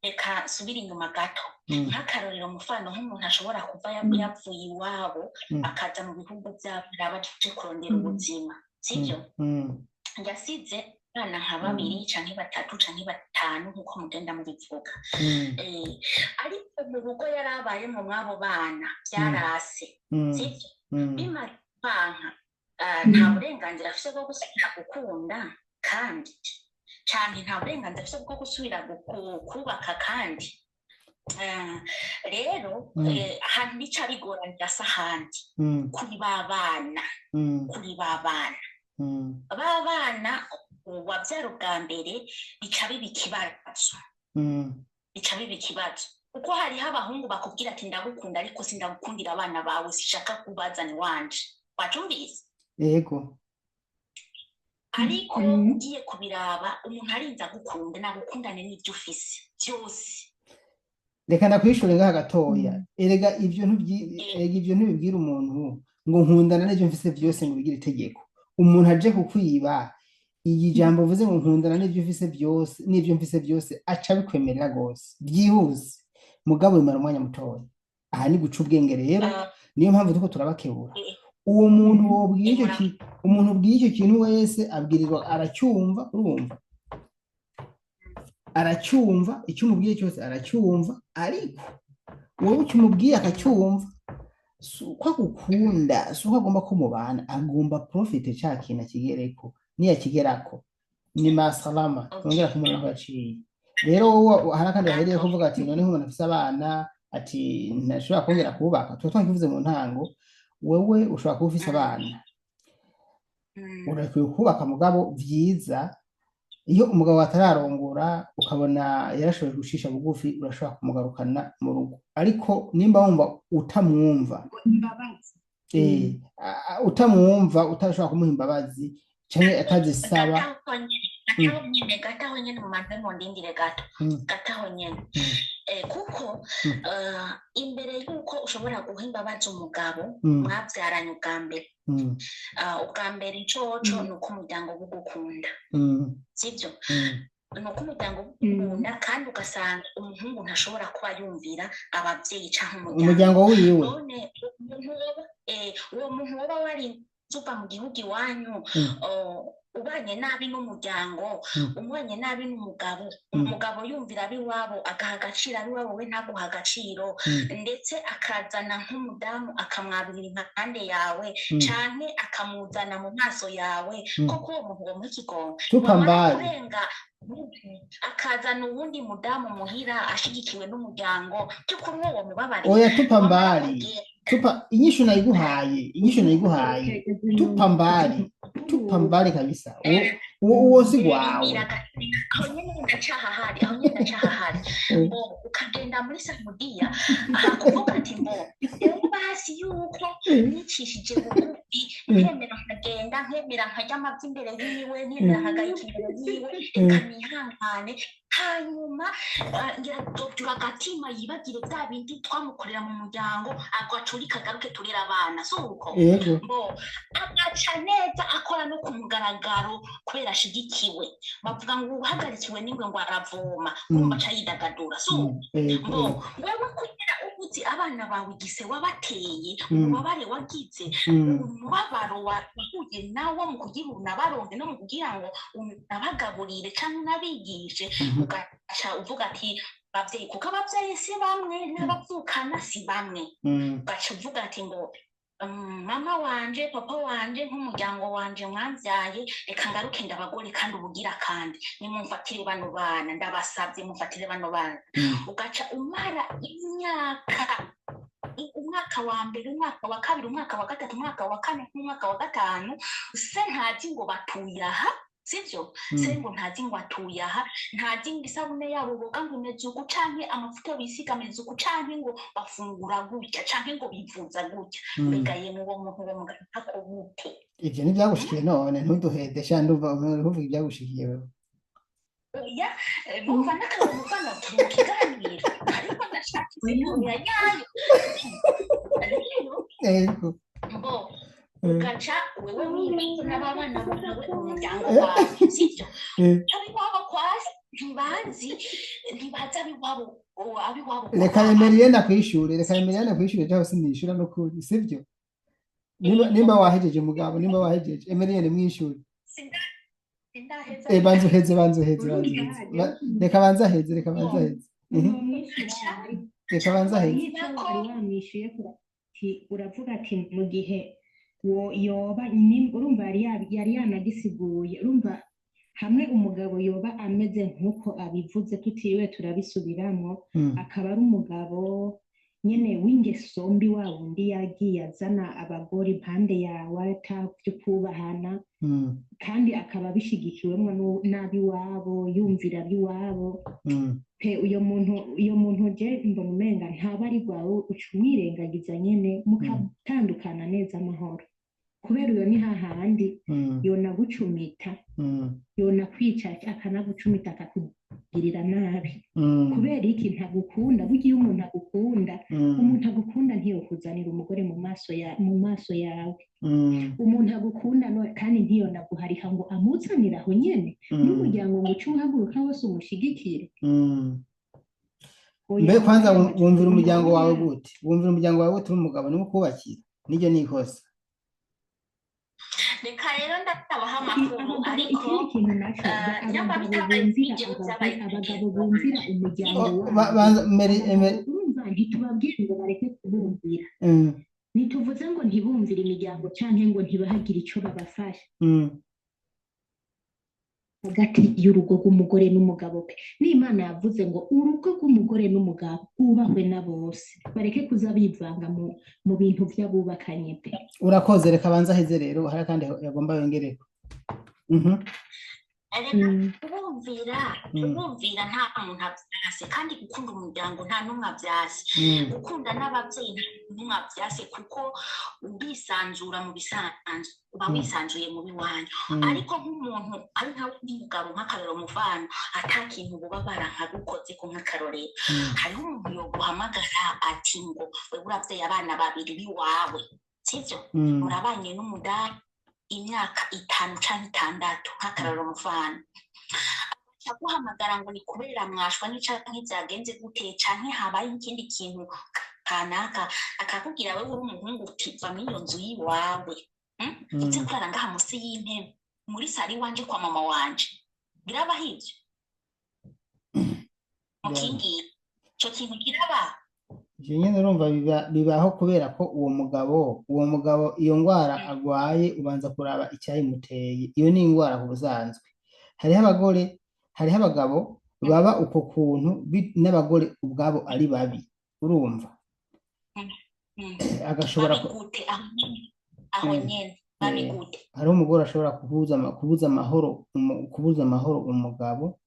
Speaker 3: reka nsubire inyuma gato. Nk'akarorero, mufano nk'umuntu ashobora kuva yavuye iwabo, akaza mu bihugu by'abarabu aje kurondera ubuzima, sibyo? Yasize abana nka babiri canke batatu canke batanu, nk'uko mugenda mubivuga. Ariko mu rugo yari abayemo mw'abo bana byarase, sibyo? Bimaze kwanka, nta burenganzira afise bwo gusubira gukunda kandi, canke nta burenganzira afise bwo gusubira kubaka kandi. Rero ahantu bica bigoranira si ahandi, kuri ba bana, kuri ba bana, ba bana wabyara ubwa mbere, bica biba ikibazo. Bica biba ikibazo kuko hariho abahungu bakubwira ati ndagukunda ariko sindagukundira abana bawe, sishaka kubazana iwanje, wacumvise?
Speaker 1: Yego.
Speaker 3: Ariko ugiye kubiraba, umuntu arinze agukunda nagukundane n'ibyo ufise byose.
Speaker 1: Reka ndakwishure ngaha gatoya. Erega ivyo erega ivyo ntibibwira umuntu ngo nkundana n'ivyo mfise vyose ngo bigire itegeko. Umuntu aje kukwiba, iyi jambo uvuze ngo nkundana n'ivyo ufise byose, n'ivyo mfise byose, aca abikwemerera gose byihuse, mugabo bimara umwanya mutoya. Aha ni guca ubwenge rero. Niyo mpamvu turiko turabakebura. Uwo muntu wobwiye icyo umuntu ubwiye icyo kintu wese abwirizwa aracyumva, urumva, aracyumva, icyo umubwiye cyose aracyumva, ariko wowe icyo umubwiye akacyumva, si uko agukunda, si uko agomba ko mubana, agomba profite ca kintu akigereko, niyakigerako ni masalama, twongera kumubona ko yaciye. Rero wowe hari akandi bahereye kuvuga ati none nk'umuntu afise abana, ati ntashobora kongera kubaka, tuba twakivuze mu ntango. Wewe ushobora kuba ufise abana, urakwiye kubaka, mugabo vyiza iyo umugabo atararongora ukabona yarashoboye gucisha bugufi, urashobora kumugarukana mu rugo. Ariko nimba wumva utamwumva,
Speaker 2: imbabazi,
Speaker 1: utamwumva, utashobora kumuha imbabazi canke atazisaba,
Speaker 3: Gataho nyene, gataho nyene, gataho nyene, mumanze mundindire gato. Gataho nyene. Kuko imbere y'uko ushobora guha imbabazi umugabo mwabyaranye ubwa mbere, ubwa mbere icoco ni uko umuryango ugukunda, sibyo? Ni uko umuryango ugukunda, kandi ugasanga umuhungu ntashobora kuba yumvira ababyeyi canke umuryango.
Speaker 1: Umuryango wiwe.
Speaker 3: None umuntu uwo muntu woba warinze uva mu gihugu iwanyu, ubanye nabi n'umuryango, umubanye nabi n'umugabo, umugabo yumvira ab'iwabo, agaha agaciro ab'iwabo, we ntaguha agaciro, ndetse akazana nk'umudamu akamwabira impande yawe, canke akamuzana mu maso yawe, koko uwo muntu womuha ikigongo?
Speaker 1: Tupa
Speaker 3: wamara
Speaker 1: mbali.
Speaker 3: kurenga akazana uwundi mudamu muhira ashigikiwe n'umuryango, by'ukuri uwo womubabarira?
Speaker 1: Oya, tupa
Speaker 3: wamara
Speaker 1: mbali.
Speaker 3: kugenda.
Speaker 1: Tupa inyishu nayiguhaye, inyishu nayiguhaye. Tupa mbali, tupa mbali kabisa. Uwo si gwawe.
Speaker 3: Aho nyene ndacahahari, aho nyene ndacahahari. Bo ukagenda muri Saudiya aha kuvuga ati ngo rero basi yuko nicishije bugufi, nkemera nkagenda, nkemera nkarya amavyi imbere yiwe, nkemera nkagayika imbere yiwe, reka nihangane, hanyuma ngira dobyura agatima yibagire bya bindi twamukorera mu muryango, agacurika agaruke turera abana, si uko?
Speaker 1: Yego.
Speaker 3: Bo agaca neza akora no ku mugaragaro kubera ashigikiwe. Bavuga ngo uhagarikiwe n'ingwe ngo aravoma. Urumva aca yidagadura, si uko?
Speaker 1: Yego.
Speaker 3: Bo wewe kugira ubuzi abana bawe igise wabateye, ububabare wagize, umubabaro wahuye nawo mu kugira unabaronke no mu kugira ngo unabagaburire cyangwa unabigishe, ugaca uvuga ati babyeyi, kuko ababyeyi si bamwe n'abavukana si bamwe, ugaca uvuga ati ngo mama wanje, papa wanje, nk'umuryango wanje mwambyaye, reka ngaruke ndabagore, kandi ubugira kandi nimumfatire bano bana, ndabasabye mumfatire bano bana. Ugaca umara imyaka, umwaka wa mbere, umwaka wa kabiri, umwaka wa gatatu, umwaka wa kane n'umwaka wa gatanu, se ntazi ngo batuye aha, sibyo? Se ngo ntazi ngo atuye aha, ntazi ngo isabune yabo boga ngo imeze uku, canke amavuta bisiga ameze uku, canke ngo bafungura gutya, canke ngo bivuza gutya. Mbega yemwe, uwo muntu uwo mugarukako gute?
Speaker 1: Ivyo ntivyagushikiye none? Ntuduhede sha, ndumva uvuga ivyagushikiye wewe.
Speaker 3: Oya, numva n'akantu muvano turi mu kiganiro, ariko ndashaka insiguro nyayo rero.
Speaker 1: Yego.
Speaker 3: Bo ugaca wewe wibaza n'ababana bawe, umuryango wawe, sibyo? Abiwabo kwasi ntibazi, ntibazi abiwabo, abiwabo kwa
Speaker 1: Reka
Speaker 3: baba.
Speaker 1: Emeriyene akwishure, reka Emeriyene akwishure, cyangwa sinishura n'ukuri, sibyo? Nimba wahejeje mugabo, nimba wahejeje Emeriyene, mwishure.
Speaker 3: Sindaheza.
Speaker 1: Banza uheze, banza uheze, banza
Speaker 2: Urumva
Speaker 1: uheze. Reka banza aheze, reka banza aheze.
Speaker 2: Numwishyura.
Speaker 1: Reka banza aheze.
Speaker 2: Icyo wari wamwishuye uravuga ati mu gihe wo yoba urumva yari yanagisiguye, urumva hamwe umugabo yoba ameze nk'uko abivuze tutiriwe turabisubiramwo, akaba ari umugabo nyene w'ingeso mbi, wa wundi yagiye azana abagore impande yawe atavyo kubahana, kandi akaba abishigikiwemwo n'abiwabo, yumvira ab'iwabo, pe uyo muntu je mbona umenga ntaba ari rwawe, uca umwirengagiza nyene mukatandukana neza amahoro, kubera uyo ni hahandi yonagucumita, yonakwica, akanagucumita, akakugirira nabi. Kubera iki? Ntagukunda. Burya iyo umuntu agukunda, umuntu agukunda ntiyokuzanira umugore mu maso yawe. Umuntu agukunda kandi ntiyonaguharika ngo amuzanire aho nyene n'umuryango ngo uce uhaguruka wose umushigikire. Oya,
Speaker 1: Mbe kwanza
Speaker 2: oya,
Speaker 1: wumvira umuryango wawe
Speaker 2: oya.
Speaker 1: gute? Wumvira umuryango wawe gute uri umugabo niwo ukubakira? Niryo ni ikosa.
Speaker 3: Reka rero ndabaha amakuru.
Speaker 2: Abagabo,
Speaker 3: Ariko
Speaker 2: ikindi kintu naco,
Speaker 3: nyamba
Speaker 2: abagabo
Speaker 3: bitabaye
Speaker 2: bumvira
Speaker 3: jewe
Speaker 2: abagore,
Speaker 3: byabaye
Speaker 2: abagabo bumvira umuryango
Speaker 1: Oh,
Speaker 2: wabo.
Speaker 1: Banza Meri
Speaker 2: Abagabo,
Speaker 1: Emeri.
Speaker 2: urumva ntitubabwire ngo bareke kubumvira, ntituvuze ngo ntibumvire imiryango canke ngo ntibahagire ico babafasha. Hagati y'urugo rw'umugore n'umugabo pe, n'Imana yavuze ngo urugo rw'umugore n'umugabo rwubahwe na bose, bareke kuza bivanga mu bintu vy'abubakanye pe.
Speaker 1: Urakoze, reka banza aheze rero, hari akandi yagomba yongereko.
Speaker 3: Erega kubumvira, kubumvira nta muntu avyase, kandi gukunda umuryango nta n'umwe avyase. Gukunda n'abavyeyi nta n'umwe avyase, kuko urisanzura mu bisanzwe, uba wisanzuye mu biwanyu. Ariko nk'umuntu ari nka nk'umugabo, nk'akarorero muvano, ata kintu buba barankagukozeko nk'akarorero, hariho umuntu yoguhamagara ati ngo wewe uravyaye abana babiri b'iwawe, sivyo? Murabanye n'umudamu imyaka 5 canke 6, nk'akarorero muvano, aguhamagara ngo ni kubera mwashwa canke vyagenze gute, canke habaye ikindi kintu kanaka, akakubwira wewe uri umuhungu uti va muri iyo nzu y'iwawe, Uze kurara ngaha musi y'intebe muri sari iwanje kwa mama wanje. Birabaho ivyo? Mukingira ico kintu kirabaho?
Speaker 1: Ivyo nyene urumva bibaho kubera ko uwo mugabo iyo ngwara agwaye, ubanza kuraba icyayimuteye. Iyo ni ingwara ku busanzwe. Hariho abagore, hariho abagabo baba uko kuntu n'abagore ubwabo ari babi, urumva? Agashobora
Speaker 3: Babi gute? Aho nyene, aho nyene babi gute?
Speaker 1: Hariho umugore ashobora kubuza amahoro umugabo,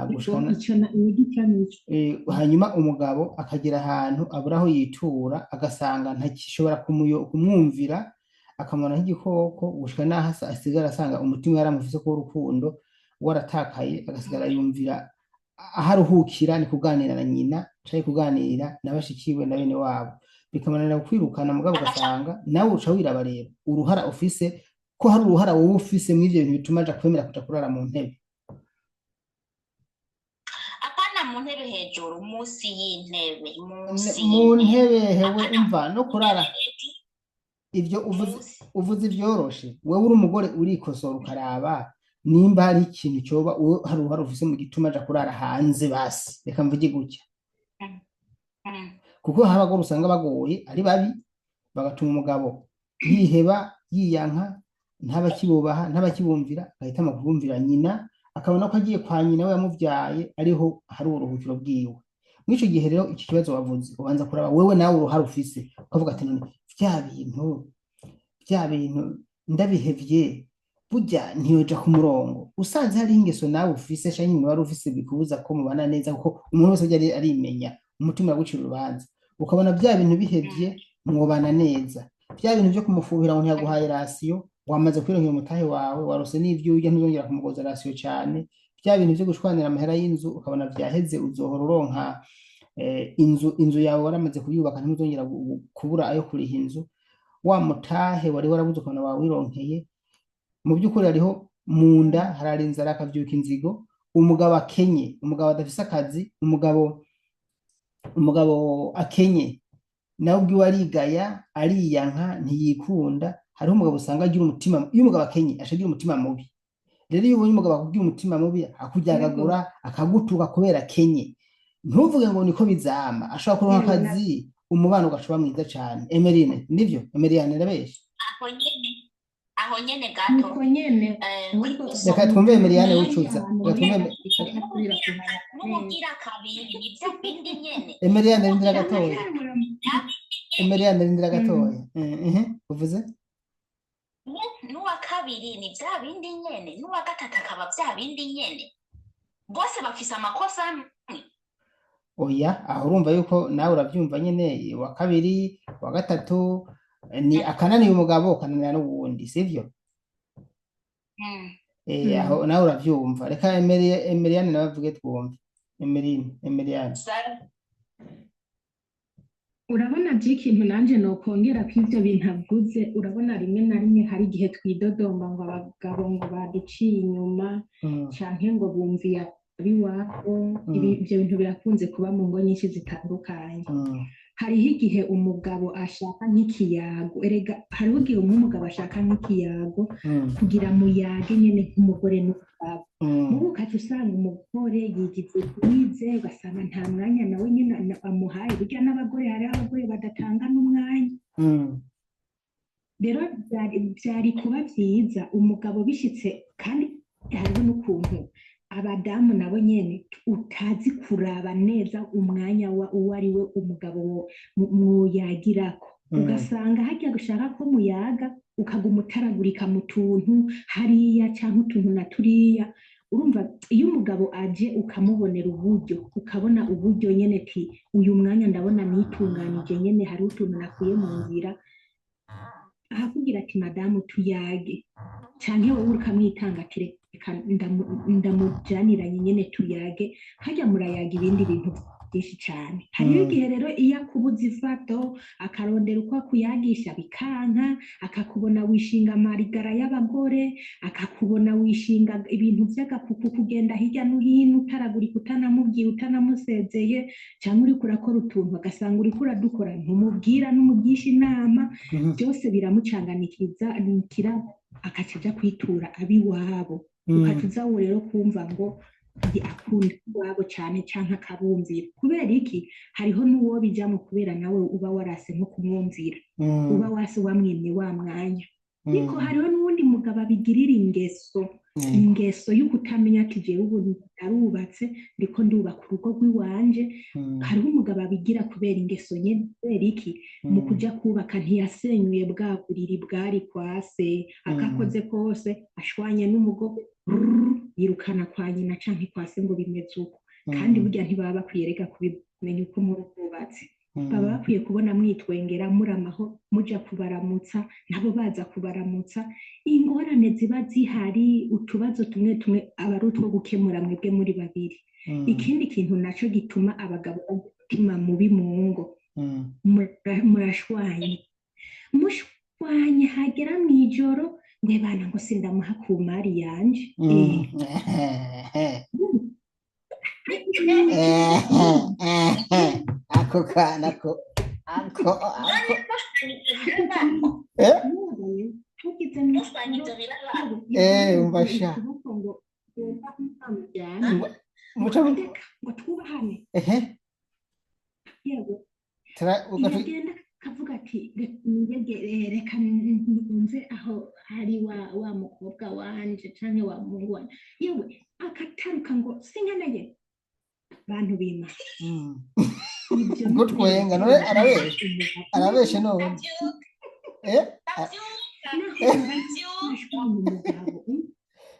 Speaker 1: gushika
Speaker 2: Ico ico nico.
Speaker 1: Hanyuma umugabo akagera ahantu abura aho yitura, agasanga ntakishobora kumwumvira, akamubona nk'igikoko, gushika n'aho asigara asanga umutima yaramufise ko w'urukundo waratakaye, agasigara yumvira aho aruhukira ni kuganira na nyina canke kuganira na bashikiwe na bene wabo, bikamunanira kwirukana. Mugabo ugasanga nawe uca wiraba rero uruhara ufise, ko hari uruhara wowe ufise mw'ivyo bintu bituma aja kwemera kuja kurara mu ntebe.
Speaker 3: Apana mu ntebe hejuru, munsi y'intebe, munsi
Speaker 1: Mu
Speaker 3: y'intebe.
Speaker 1: ntebe hewe.
Speaker 3: Apana
Speaker 1: Umva, no kurara
Speaker 3: hejuru.
Speaker 1: Ivyo uvuze,
Speaker 3: Munsi.
Speaker 1: uvuze ivyoroshe. Wewe uri umugore, urikosora ukaraba nimba hari ikintu cyoba wowe hari uruhara ufise mu gituma aja kurara hanze. Basi reka mvuge gutya, kuko hari abagore usanga bagoye, ari babi, bagatuma umugabo yiheba, yiyanka, ntabakibubaha, ntabakibumvira, agahitamo kubumvira nyina, akabona ko agiye kwa nyina we yamuvyaye ariho hari uburuhukiro bwiwe. Muri ico gihe rero, iki kibazo wavuze, ubanza kuraba wewe nawe uruhara ufise, ukavuga ati none vya bintu ndabihevye, burya ntiyoja ku murongo? Usanze hariho ingeso nawe ufise canke ibintu wari ufise bikubuza ko mubana neza, kuko umuntu wese ajya arimenya, umutima uragucira urubanza, ukabona vya bintu bihevye mwobana neza, vya bintu vyo kumufuhira ngo ntiyaguhaye ration, wamaze kwironkera umutahe wawe, warose n'ivyo urya, ntuzongera kumugoza ration cane, vya bintu vyo gushwanira amahera y'inzu ukabona vyaheze, uzohora uronka inzu yawe waramaze kuyubaka, ntuzongera kubura ayo kuriha inzu, wa mutahe wari warabuze ukabona wawironkeye. Mu by'ukuri hariho mu nda harara inzara akavyuka inzigo. Umugabo akenye, umugabo adafise akazi, umugabo akenye nawe ubwiwe arigaya, ariyanka, ntiyikunda. Hariho umugabo usanga agira umutima, iyo umugabo akenye aca agira umutima mubi. Rero iyo ubonye umugabo akubwira umutima mubi, akuryagagura, akagutuka kubera akenye, ntuvuge ngo niko bizama. Ashobora kuronka
Speaker 2: Yewe na
Speaker 1: akazi, umubano ugaca uba mwiza cane. Emeline, nivyo? Emeriane, ndabesha?
Speaker 3: Aho nyene, aho nyene gato.
Speaker 2: Nuko nyene.
Speaker 3: Kuri
Speaker 2: ahubwo
Speaker 1: Reka twumve Emeriane.
Speaker 2: hariya
Speaker 1: Wicuza,
Speaker 2: hantu
Speaker 1: reka twumve
Speaker 2: nyene asubira kumara.
Speaker 3: N'ubugira kabiri ni bya bindi nyene.
Speaker 1: Emeriane, rindira
Speaker 3: N'ubugira
Speaker 1: gatoya.
Speaker 3: kabiri bya bindi nyene.
Speaker 1: Emeriane, rindira gatoya. Uvuze?
Speaker 3: N'uwa kabiri ni bya bindi nyene, n'uwa gatatu akaba bya bindi nyene, bose bafise amakosa amwe.
Speaker 1: Oya, aho urumva yuko nawe urabyumva nyene, uwa kabiri, uwa gatatu, ni akananiye umugabo kananira n'uwundi, sivyo? Aho nawe uravyumva. Reka Emeriane nawe avuge twumve. Emerine, Emeriane.
Speaker 2: Urabona by'ikintu nanje nokongera ko ivyo bintu avuze, urabona rimwe na rimwe hari igihe twidodomba ngo abagabo ngo baduciye inyuma canke ngo bumviye abiwabo. Ibi ivyo bintu birakunze kuba mu ngo nyinshi zitandukanye. Hariho igihe umugabo ashaka nk'ikiyago, erega hariho igihe umugabo ashaka nk'ikiyago kugira muyage nyene nk'umugore n'umugabo. Mubu ukaca usanga umugore yigize bwize, ugasanga nta mwanya nawe nyene amuhaye. Burya n'abagore, hariho abagore badatanga n'umwanya. Rero vyari kuba vyiza umugabo bishitse kandi Hariho n'ukuntu abadamu nabo nyene utazi kuraba neza umwanya wa uwo ari we umugabo mwoyagirako, ugasanga harya gushaka ko muyaga ukaguma utaragurika mu tuntu hariya canke utuntu na turiya. Urumva, iyo umugabo aje ukamubonera uburyo, ukabona uburyo nyene ti uyu mwanya ndabona nitunganije nyene, hariho utuntu nakuye mu nzira, ahakubwira ati madamu tuyage, canke wowe ukamwitanga ati reka ndamujaniranye nyene tuyage. Harya murayaga ibindi bintu byinshi cane. Hariho igihe rero iyo akubuza ifato, akarondera uko akuyagisha bikanka, akakubona wishinga amarigara y'abagore, akakubona wishinga ibintu vy'agakuku, kugenda hirya no hino utaragurika, utanamubwiye, utanamusezeye, canke uriko urakora utuntu agasanga uriko uradukora ntumubwira, ntumugisha inama, byose biramucanganikiriza nikira, akaca aja kwitura ab'iwabo. Ukaca uza rero kumva ngo akunda iwabo cane canke akabumvira. Kubera iki? Hariho n'uwo bijamwo kubera nawe uba warase nko kumwumvira, uba wase wamwimye wa mwanya. Ariko hariho n'uwundi mugabo abigirira ingeso, ingeso yo kutamenya ati jewe ubu ndarubatse, ndiko ndubaka urugo rw'iwanje. Hariho umugabo abigira kubera ingeso nyene. Kubera iki? Mu kuja kubaka ntiyasenyuye bwa buriri bwari kwa se, akakoze kose ashwanye n'umugore, brrr, yirukana kwa nyina canke kwa se ngo bimeze uko. Kandi burya ntibaba bakwiye rega kubimenya uko murubatse. Baba bakwiye kubona mwitwengera, muramaho, muja kubaramutsa, nabo baza kubaramutsa. Ingorane ziba zihari, utubazo tumwe tumwe aba ari utwo gukemura mwebwe muri babiri. Ikindi kintu naco gituma abagabo bagira umutima mubi mu ngo, murashwanye, mushwanye, hagera mw'ijoro ngwe bana ngo sindamuha ku mari yanje.
Speaker 1: Ako kana ko ako ako eh
Speaker 2: hageze mw'ijoro
Speaker 3: Mushwanye ivyo biraba.
Speaker 1: Umva sha.
Speaker 2: Ukuboko ngo wumva ntamujyana,
Speaker 1: Ngo muca
Speaker 2: reka ngo twubahane. Yewe,
Speaker 1: tara ugacu.
Speaker 2: Yagenda akavuga ati reka numve aho hari wa mukobwa wanje canke wa muhungu wanje. Yewe, akataruka ngo sinkeneye bantu b'Imana. Ivyo
Speaker 1: Ngo twenga none arabeshe, arabeshe none.
Speaker 3: Ndavyuka, ndavyuka,
Speaker 2: naho muba
Speaker 3: ndavyuka.
Speaker 2: mwashwanye umugabo,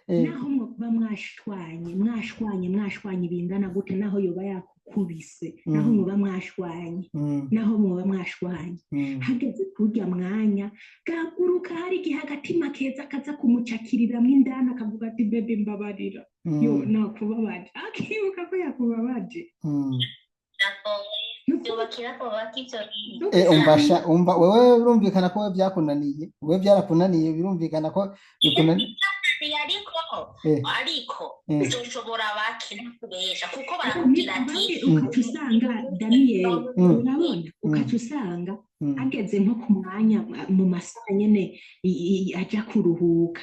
Speaker 2: naho muba mwashwanye bingana gute, naho yoba yakukubise, naho muba mwashwanye, naho muba mwashwanye, hageze kurya mwanya gaguruka, hari igihe agatima keza kaza kumucakiriramwo indani, akavuga ati bébé mbabarira, yo nakubabaje, akibuka ko yakubabaje.
Speaker 3: Vyubakira kubaka ivyo bintu.
Speaker 1: Umva sha, umva wewe, birumvikana ko wewe byakunaniye, wewe byarakunaniye, birumvikana ko bikunaniye.
Speaker 3: Ariko ariko uzoshobora bake kubesha kuko barakubwira ati
Speaker 2: Ukaca usanga Daniyeli, urabona, ukaca usanga ageze nko ku mwanya mu masaha nyene aja kuruhuka,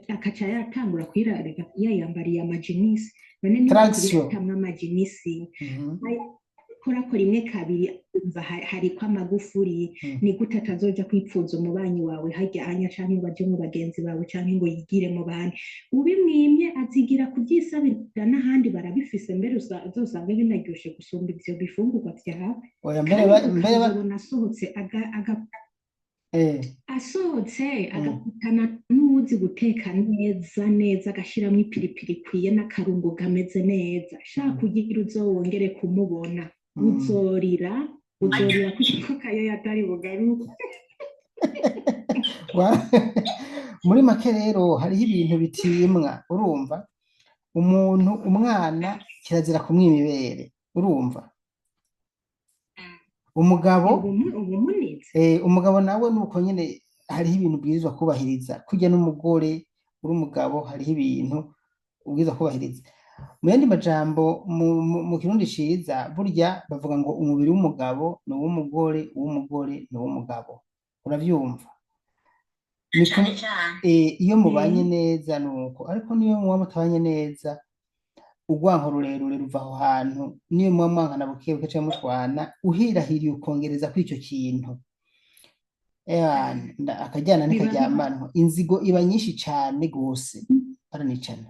Speaker 2: akaca yatangura kwirarika yayambariye amajinisi. None niba
Speaker 1: Traction.
Speaker 2: kuritamwo amajinisi, korako rimwe kabiri umva hariko amagufuri, ni gute atazoja kwipfuza umubanyi wawe harya anya, canke ngo aje mu bagenzi bawe, canke ngo yigire mu bandi? Ubimwimye azigira kuvyisabira n'ahandi barabifise, mbere uzosange binaryoshe gusumba ivyo bifungurwa vyawe.
Speaker 1: Oya, mbere
Speaker 2: Kandi
Speaker 1: mbere
Speaker 2: ukazobona asohotse asohotse agakutana n'uwuzi guteka neza neza, agashiramwo ipiripiri ikwiye n'akarungo kameze neza, shaka kugira uzowongere kumubona, uzorira, uzorira kuko kayo yatari bugaruke.
Speaker 1: Muri make rero hariho ibintu bitimwa, urumva, umuntu umwana kirazira kumwima ibere, urumva, umugabo
Speaker 2: Ubumunitse.
Speaker 1: Umugabo nawe nuko nyene hariho ibintu ubwirizwa kubahiriza, kurya n'umugore uri umugabo hariho ibintu ubwirizwa kubahiriza. Mu yandi majambo, mu Kirundi ciza burya bavuga ngo umubiri w'umugabo ni uw'umugore, uw'umugore ni uw'umugabo, uravyumva? Ni
Speaker 3: Cane cane.
Speaker 1: Iyo mubanye neza nuko, ariko niyo muba mutabanye neza, urwanko rurerure ruva aho hantu. Niyo muba mwankana bukebuke canke mushwana, uhirahiriye ukongereza kuri ico kintu, akaryana
Speaker 2: Biba
Speaker 1: ntikajyamanwa, inzigo iba nyinshi cane gose. Baranicana.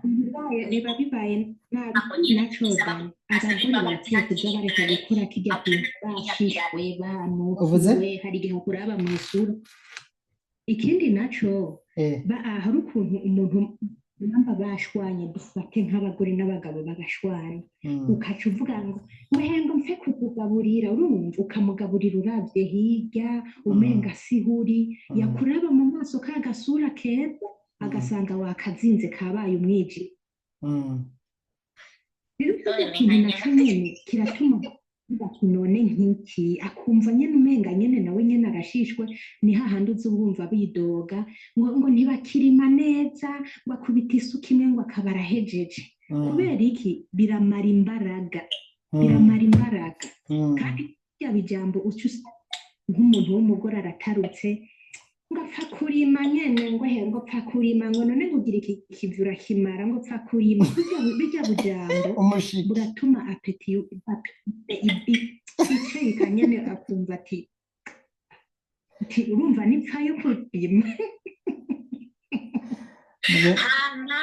Speaker 2: Biba bibaye nabi
Speaker 3: Aho nyene
Speaker 2: naco
Speaker 3: bisaba
Speaker 2: Dani,
Speaker 3: asaba
Speaker 2: abagore
Speaker 3: imbabazi
Speaker 2: barakwiye kuza
Speaker 3: hakiri
Speaker 2: bareka
Speaker 3: kare,
Speaker 2: gukora kirya kintu
Speaker 3: apana
Speaker 2: bashishwe,
Speaker 1: Uvuze?
Speaker 2: banukiwe, hari igihe ukuraba mw'isura. Ikindi naco, hari ukuntu umuntu namba bashwanye, dufate nk'abagore n'abagabo bagashwana, ukaca uvuga ngo wehenga mfe kukugaburira, urumva ukamugaburira uravye hirya, umenga sihuri, yakuraba mu maso ka gasura keza, agasanga wakazinze kabaye umwijima. Rero
Speaker 3: None
Speaker 2: kirya kintu naco nyene kiratuma avuga ati none nk'iki, akumva nyene umenga nyene nawe nyene arashishwe. Ni hahandi uza wumva bidoga ngo ntibakirima neza, ngo akubita isuka imwe ngo akaba arahejeje. Kubera iki? Biramara imbaraga, biramara imbaraga. Kandi bya bijambo uca usanga nk'umuntu w'umugore aratarutse, ngo apfa kurima nyene, ngo he, ngo apfa kurima, ngo none ngo ugira iki kivi urakimara, ngo apfa kurima. Birya bujambo
Speaker 1: Umushike.
Speaker 2: buratuma appétit icika nyene, akumva ati urumva nipfayo kurima.
Speaker 3: Hama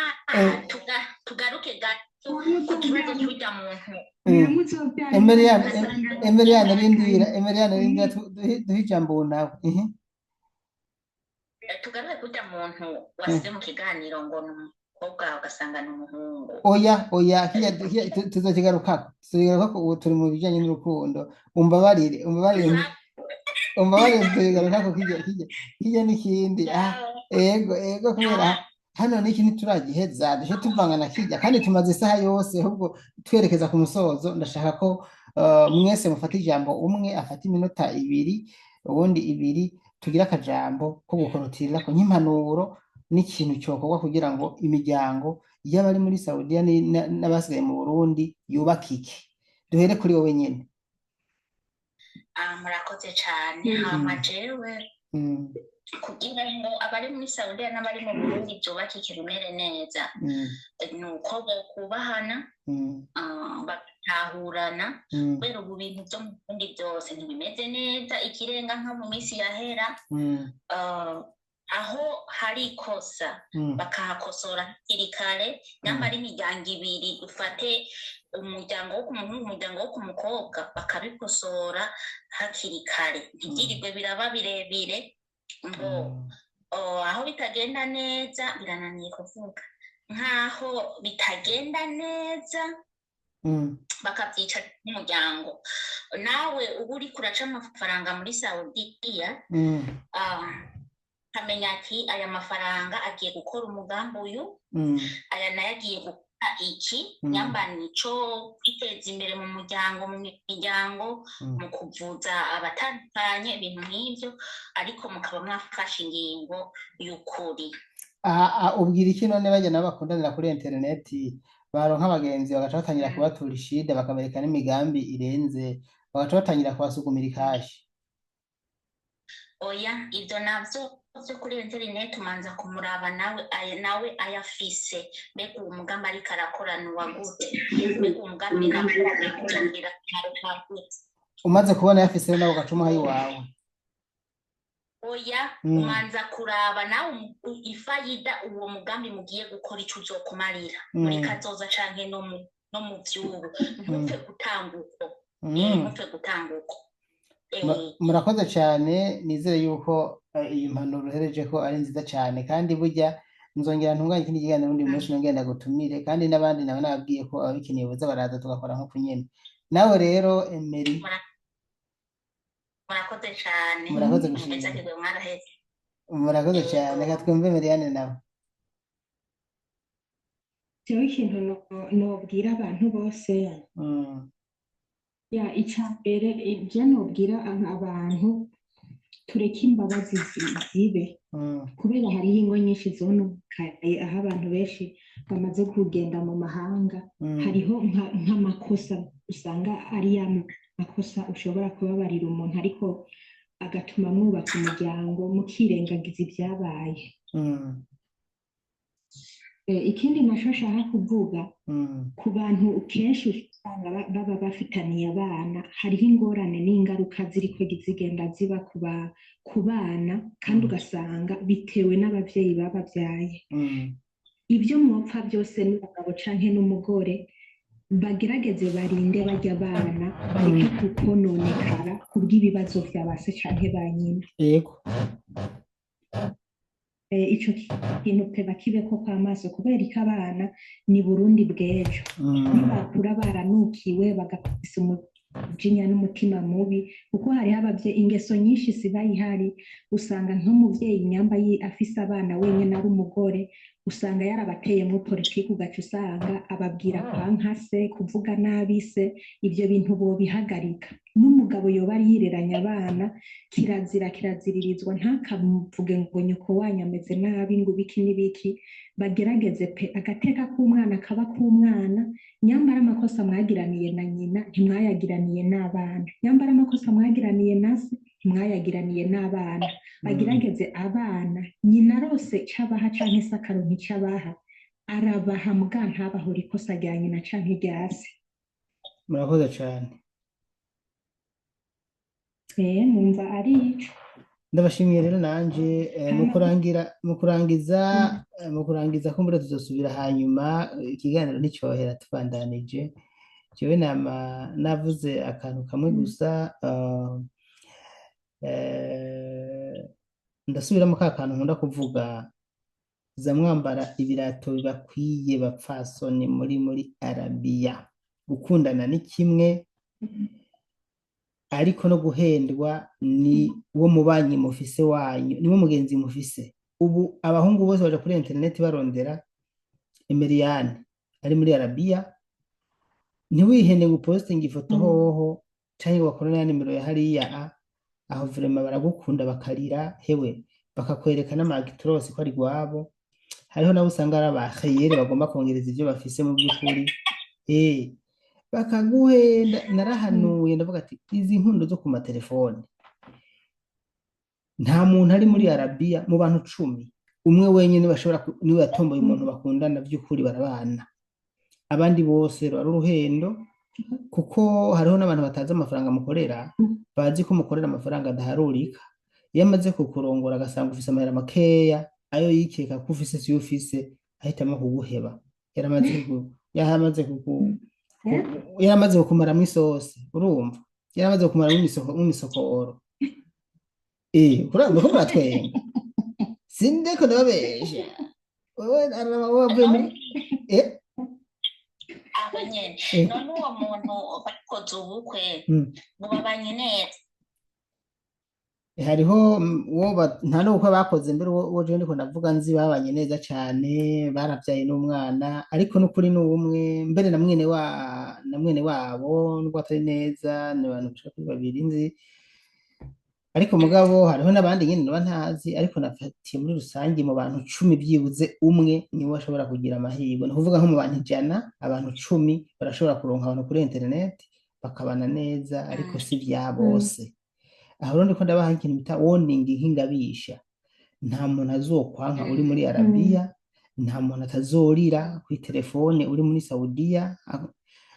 Speaker 3: tugaruke gato ku kibazo cy'urya muntu.
Speaker 2: Nyamuzovyara
Speaker 1: Emeriane,
Speaker 2: ugasanga
Speaker 1: Emeriane, rindira, Emeriane, rindira, duhe ijambo uwo nawe.
Speaker 3: Tugaruke kurya muntu wasize mu kiganiro ngo ni umukobwa ugasanga ni umuhungu.
Speaker 1: Oya, oya, kirya tuzokigarukako, tuzokigarukako. Ubu turi mu bijanye n'urukundo. Umbabarire, umbabarire, umbabarire, tuzokigarukako. Kirya n'ikindi. Ego, ego, kubera hano n'iki ntituragiheza, duce tuvanga na kirya, kandi tumaze isaha yose ahubwo twerekeza ku musozo. Ndashaka ko mwese mufata ijambo, umwe afata iminota 2, ubundi 2, tugire akajambo ko gukorotirirako nk'impanuro n'ikintu cyokorwa kugira ngo imiryango y'abari muri Saudiya n'abasigaye mu Burundi yubakike. Duhere kuri wowe nyene.
Speaker 3: Murakoze cane. Hama jewe kugira ngo abari muri Saudiya n'abari mu Burundi byubakike bimere neza, ni uko bokubahana, bagatahurana, kubera ubu bintu byo mu Burundi byose ntibimeze neza ikirenga nko mu minsi yahera. Aho hari ikosa bakahakosora hakiri kare, nyamara imiryango ibiri, dufate umuryango wo ku muhungu, umuryango wo ku mukobwa, bakabikosora hakiri kare, ntibyirirwe biraba birebire ngo aho bitagenda neza, birananiye kuvuga, nk'aho bitagenda neza bakabyica n'umuryango. Nawe uba uriko uraca amafaranga muri Saudiya, ukamenya ati aya mafaranga agiye gukora umugambi uyu, aya nayo agiye gukora iki, nyamba nico kwiteza imbere mu muryango, mu miryango, mu kuvuza abatandukanye, ibintu nk'ivyo, ariko mukaba mwafashe ingingo y'ukuri.
Speaker 1: Aha ubwira iki none bajya nabo bakundanira kuri interineti, baronka abagenzi bagaca batangira kubatura ishida, bakabereka n'imigambi irenze, bagaca batangira kubasugumira ikashi?
Speaker 3: Oya, ivyo navyo vyo kuri interineti, umanza kumuraba nawe nawe ayafise. Mbega uwo mugambi ariko arakora ni uwa gute? Mbega uwo mugambi arakora kugira akamaro gute?
Speaker 1: Umaze kubona yafise, nawe ugaca umuha iwawe?
Speaker 3: Oya, umanza kuraba nawe ifayida uwo mugambi mugiye gukora, ico uzokumarira muri kazoza canke no mu vy'ubu. Ntupfe gutanga uko. Ntupfe gutanga uko.
Speaker 1: Murakoze cyane. Nizere yuko iyi mpanuro uhereje ko ari nziza cyane, kandi burya nzongera ntunganye ikindi kiganiro undi munsi, nongera ndagutumire, kandi n'abandi nabo nababwiye ko ababikeneye boza baraza tugakora nko nyene. Nawe rero, Emery.
Speaker 3: Murakoze cyane.
Speaker 1: Murakoze gushima.
Speaker 3: Mubezagirwe, mwaraheze.
Speaker 1: Murakoze cyane. Reka twumve Meriane nawe.
Speaker 2: Jewe ikintu nobwira abantu bose, ya ica mbere ivyo nobwira abantu, tureke imbabazi zibe, kubera hariho ingo nyinshi zononekaye aho abantu benshi bamaze kugenda mu mahanga. Hariho nk'amakosa usanga ari ya makosa ushobora kubabarira umuntu, ariko agatuma mwubaka umuryango, mukirengagiza ibyabaye. Ikindi naco nshaka kuvuga, ku bantu kenshi usanga baba bafitaniye abana, hariho ingorane n'ingaruka ziriko zigenda ziba ku bana, kandi ugasanga bitewe n'abavyeyi babavyaye. Ibyo mwopfa byose n'umugabo canke n'umugore, bagerageze barinde barya bana, bareke kukononekara kubw'ibibazo vya ba se canke ba nyina. Ico kintu pe bakibeko kw'amaso, kubera ko abana ni Burundi bw'ejo. Nibakura baranukiwe, bagafise umujinya n'umutima mubi, kuko hariho abavyeyi ingeso nyinshi ziba ihari. Usanga nk'umuvyeyi nyamba afise abana wenyene ari umugore, usanga yarabateyemwo politiki, ugaca usanga ababwira kwanka se, kuvuga nabi se. Ivyo bintu bobihagarika. N'umugabo yoba yireranye abana, kirazira, kiraziririzwa, ntakavuge ngo nyoko wanyu ameze nabi, ngo ibiki n'ibiki. Bagerageze pe, agateka k'umwana kaba k'umwana. Nyambara amakosa mwagiraniye na nyina, ntimwayagiraniye n'abana. Nyambara amakosa mwagiraniye na se, ntimwayagiraniye n'abana. Bagerageze abana, nyina arose ico abaha canke se akaronka ico abaha, arabaha, muga ntabahore ikosa rya nyina canke rya se.
Speaker 1: Murakoze cane.
Speaker 2: Numva ari ico.
Speaker 1: Ndabashimiye rero nanje. Mu kurangira, mu kurangiza, mu kurangiza, kumbura tuzosubira hanyuma, ikiganiro nticyohera tubandanije. Jewe nama navuze akantu kamwe gusa, ndasubiramo ka kantu nkunda kuvuga: za mwambara ibirato bibakwiye, bapfasoni muri Arabiya. Gukundana ni kimwe, ariko no guhendwa ni wo mubanyi mufise wanyu, niwo mugenzi mufise. Ubu abahungu bose baja kuri interineti barondera Emeriyane ari muri Arabiya. Ntiwihende ngo upostinge ifoto hoho canke ngo bakore ya nimero ya hariya a aho. Vraiment baragukunda bakarira, hewe, bakakwereka n'amagitrosi ko ari gwabo. Hariho nabo usanga ari abaheyere bagomba kongereza ivyo bafise mu by'ukuri, bakaguhenda. Narahanuye, ndavuga ati izi nkundo zo ku matelefone, nta muntu ari muri Arabiya, mu bantu 10 umwe wenyine bashobora niwe yatomboye umuntu bakundana by'ukuri barabana. Abandi bose ruba ari uruhendo, kuko hariho n'abantu batazi amafaranga mukorera, bazi ko mukorera amafaranga adaharurika. Iyo amaze kukurongora agasanga ufise amahera makeya, ayo yikeka ko ufise siyo ufise, ahitamo kuguheba. Yaramaze yaramaze kukumaramwo isosi, urumva, yaramaze kukumaramwo imisokoro. Kuramba ko muratwenga, sindiko ndababesha. Wewe araba wavuye muri
Speaker 3: Aho nyene. None uwo muntu bakoze ubukwe, bubabanye neza?
Speaker 1: Hariho uwo nta n'ubukwe bakoze mbere. Uwo jewe ndiko ndavuga nzi babanye neza cane, baravyaye n'umwana, ariko n'ukuri ni umwe mbere na mwene wabo, nubwo atari neza. Ni abantu bashika kuri babiri nzi, ariko mugabo hariho n'abandi nyene noba ntazi. Ariko nafatiye muri rusange, mu bantu 10 vyibuze umwe niwe ashobora kugira amahirwe. Ni ukuvuga nko mu bantu 100, abantu 10 barashobora kuronka abantu kuri internet bakabana neza, ariko si vya bose. Aho rero ndiko ndabaha ikintu bita warning, nk'ingabisha: nta muntu azokwanka uri muri Arabiya, nta muntu atazorira kuri telefone uri muri Saudiya.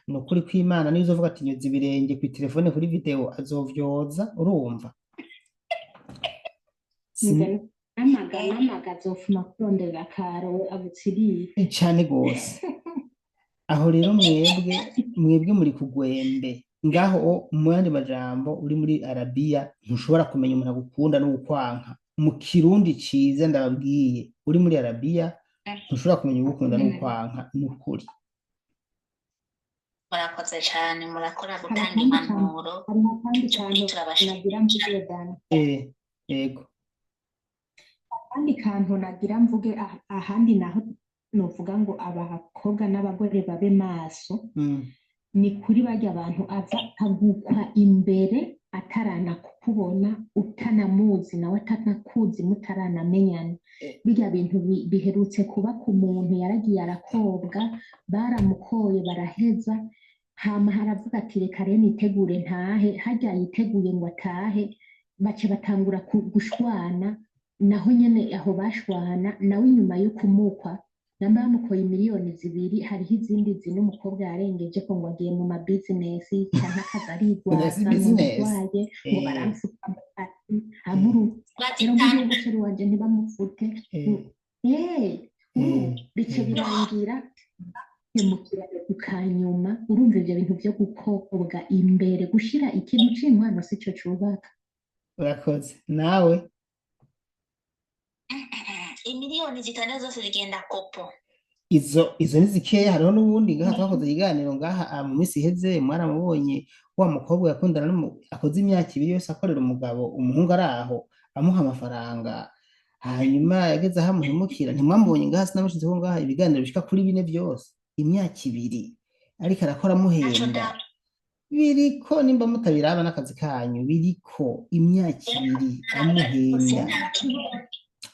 Speaker 1: Ni ukuri kw'Imana, niyo uzovuga ati nyoza ibirenge kuri telefone kuri video, azovyoza, urumva.
Speaker 2: N'amaga n'amaga azofuma kurondera akaro abutsiriye.
Speaker 1: Cane gose. Aho rero mwebwe muri kugwembe ngaho. Mu yandi majambo, uri muri Arabiya ntushobora kumenya umuntu agukunda n'ugukwanka. Mu Kirundi ciza ndababwiye, uri muri Arabiya ntushobora kumenya ugukunda n'ugukwanka, ni ukuri.
Speaker 3: Murakoze cane, murakora
Speaker 2: Hari
Speaker 3: gutanga
Speaker 2: akandi kantu
Speaker 3: impanuro.
Speaker 2: Hari akandi
Speaker 3: By'ukuri
Speaker 2: kantu
Speaker 3: turabashimira
Speaker 2: nagira
Speaker 3: cane.
Speaker 2: mvuge, Dani.
Speaker 1: Yego.
Speaker 2: Akandi kantu nagira mvuge, ahandi naho novuga ngo abakobwa n'abagore babe maso, ni kuri barya bantu aza akagukwa imbere ataranakubona, utanamuzi, nawe atanakuzi, mutaranamenyana. Birya bintu biherutse kuba ku muntu yaragiye arakobwa, baramukoye baraheza, hama haravuga ati reka rero nitegure ntahe. Harya yiteguye ngo atahe, baca batangura gushwana. Naho nyene aho bashwana nawe, inyuma yo kumukwa, namba bamukoye miliyoni 2, hariho izindi zine umukobwa yarengeje ko ngo agiye mu ma business canke akaza
Speaker 1: Oya, si
Speaker 2: arigwaza ngo
Speaker 1: business.
Speaker 2: ndarwaye, ngo baramfuta mu kazi amuru rero
Speaker 3: Bazitanga.
Speaker 2: ngo chéri wanje ntibamufute. Bice birangira hemukirane ku kanyuma. Urumva ivyo bintu vyo gukobwa imbere, gushira ikintu c'inkwano sico cubaka.
Speaker 1: Urakoze nawe.
Speaker 3: Imiliyoni 5 zose zigenda kopo.
Speaker 1: Izo ni zikeya, hariho n'ubundi ngaha twakoze ikiganiro ngaha mu minsi iheze, mwaramubonye wa mukobwa yakundana akoze imyaka 2 yose akorera umugabo, umuhungu ari aho amuha amafaranga, hanyuma yageze aho amuhemukira. Ntimwamubonye ngaha? Sinamushizeho ngaha ibiganiro bishika kuri 4 byose, imyaka 2 ariko arakora
Speaker 3: Ntaco
Speaker 1: amuhenda.
Speaker 3: Da.
Speaker 1: Biriko, nimba mutabiraba n'akazi kanyu, biriko imyaka 2 amuhenda.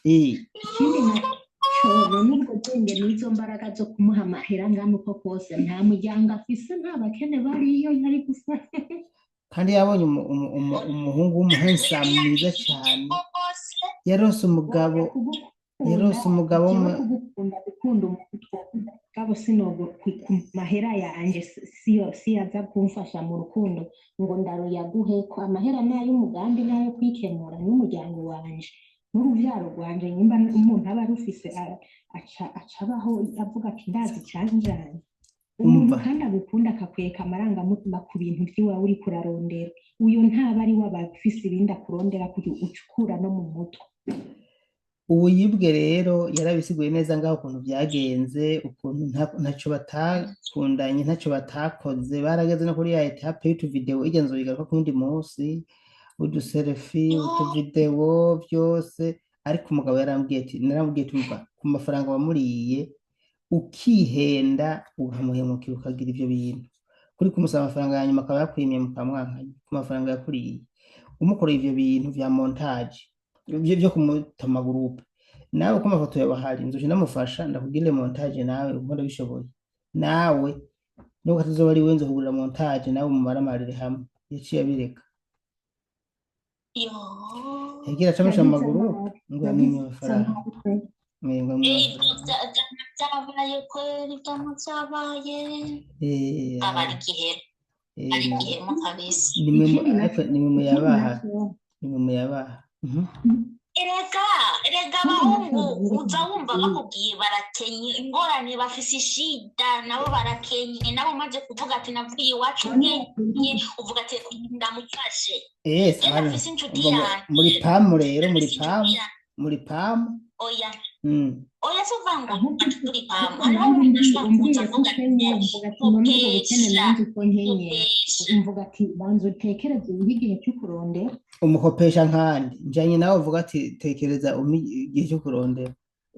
Speaker 2: Ikindi naco, n'ubwo bwenge n'izo mbaraga zo kumuha amahera angana uko kose, nta muryango afise, nta bakene bariyo yari gufasha.
Speaker 1: Kandi yabonye umuhungu w'umuhandsome mwiza cyane, yaronse umugabo, yaronse umugabo.
Speaker 2: Jewe kugukunda, gukunda umuntu twakunda, mugabo sinogo ku mahera yanje siyo siyaza kumfasha mu rukundo ngo ndaruyaguheko. Amahera n'ay'umugambi n'ayo kwikemura n'umuryango wanje n'uruvyaro rwanje. Nyimba umuntu aba arufise aca abaho avuga ati ndazi icanjanye umuntu.
Speaker 1: Umva.
Speaker 2: Kandi agukunda akakwereka amarangamutima ku bintu vy'iwawe uriko urarondera, uyo ntaba ari we, aba afise ibindi akurondera kugira ucukura no mu mutwe.
Speaker 1: Ubu yibwe rero yarabisiguye neza ngaho ukuntu byagenze, ukuntu ntaco batakundanye, ntaco batakoze, barageze no kuri ya étape y'utuvideo ijya nzoyigaruka ku wundi munsi, uduselfie, utuvideo byose. Ariko umugabo yarambwiye ati, naramubwiye ati: "Umva, ku mafaranga wamuriye ukihenda ukamuhemukira ukagira ivyo bintu kuri kumusaba amafaranga ya nyuma, akaba yakwimye mukamwankanye ku mafaranga yakuriye, umukoreye ivyo bintu vya montage byo kumutama groupe, nawe ko amafoto yawe ahari, nzoca ndamufasha ndakugirire montage nawe uko ndabishoboye, nawe nubwo atazoba ari we, nzokugurira montage nawe mumaramarire hamwe." Yaciye abireka.
Speaker 3: Yo.
Speaker 1: Yagira aca mu
Speaker 2: Yagize
Speaker 1: magurupe
Speaker 2: nabi.
Speaker 1: ngo yamwimye
Speaker 2: Yagize
Speaker 1: amafaranga.
Speaker 2: nabi pe.
Speaker 1: Ngo yamwimye
Speaker 3: Ego.
Speaker 1: amafaranga.
Speaker 3: Vyabaye kweri, vyama vyabaye. Aba ari igihero, ari igihemu kabisa.
Speaker 1: Nimwe
Speaker 2: Ikindi
Speaker 1: ariko
Speaker 2: naco
Speaker 1: nimwe
Speaker 2: ikindi
Speaker 1: muyabaha
Speaker 2: naco
Speaker 1: nimwe muyabaha.
Speaker 3: Erega erega
Speaker 2: Ikindi naco
Speaker 3: abahungu
Speaker 2: rero
Speaker 3: uza wumva bakubwiye barakenye, ingorane bafise, ishida nabo barakenye, nabo umaze kuvuga ati navuye iwacu nkenye, uvuga ati ndamufashe. Je
Speaker 1: Sana.
Speaker 3: ndafise inshuti
Speaker 1: Umva ngo
Speaker 3: yanje.
Speaker 1: Muri pamu rero muri
Speaker 3: Ndafise inshuti
Speaker 1: pamu
Speaker 3: yanje.
Speaker 1: Muri pamu.
Speaker 3: Oya. Oya, suvuga ngo
Speaker 2: Ahubwo
Speaker 3: turi pamu,
Speaker 2: ariko
Speaker 3: hariho
Speaker 2: nanjye
Speaker 3: umuntu ashobora kuza
Speaker 2: umbwiye ko
Speaker 3: avuga ati
Speaker 2: ukenye, mvuga ati none ubwo bukene
Speaker 3: mukesha
Speaker 2: nanjye uko nkenye,
Speaker 3: mukesha.
Speaker 2: Mvuga ati banza utekereze uhe igihe cyo kurondera.
Speaker 1: Umukopesha nkandi njanye nawe uvuga ati tekereza umpe igihe cyo kurondera,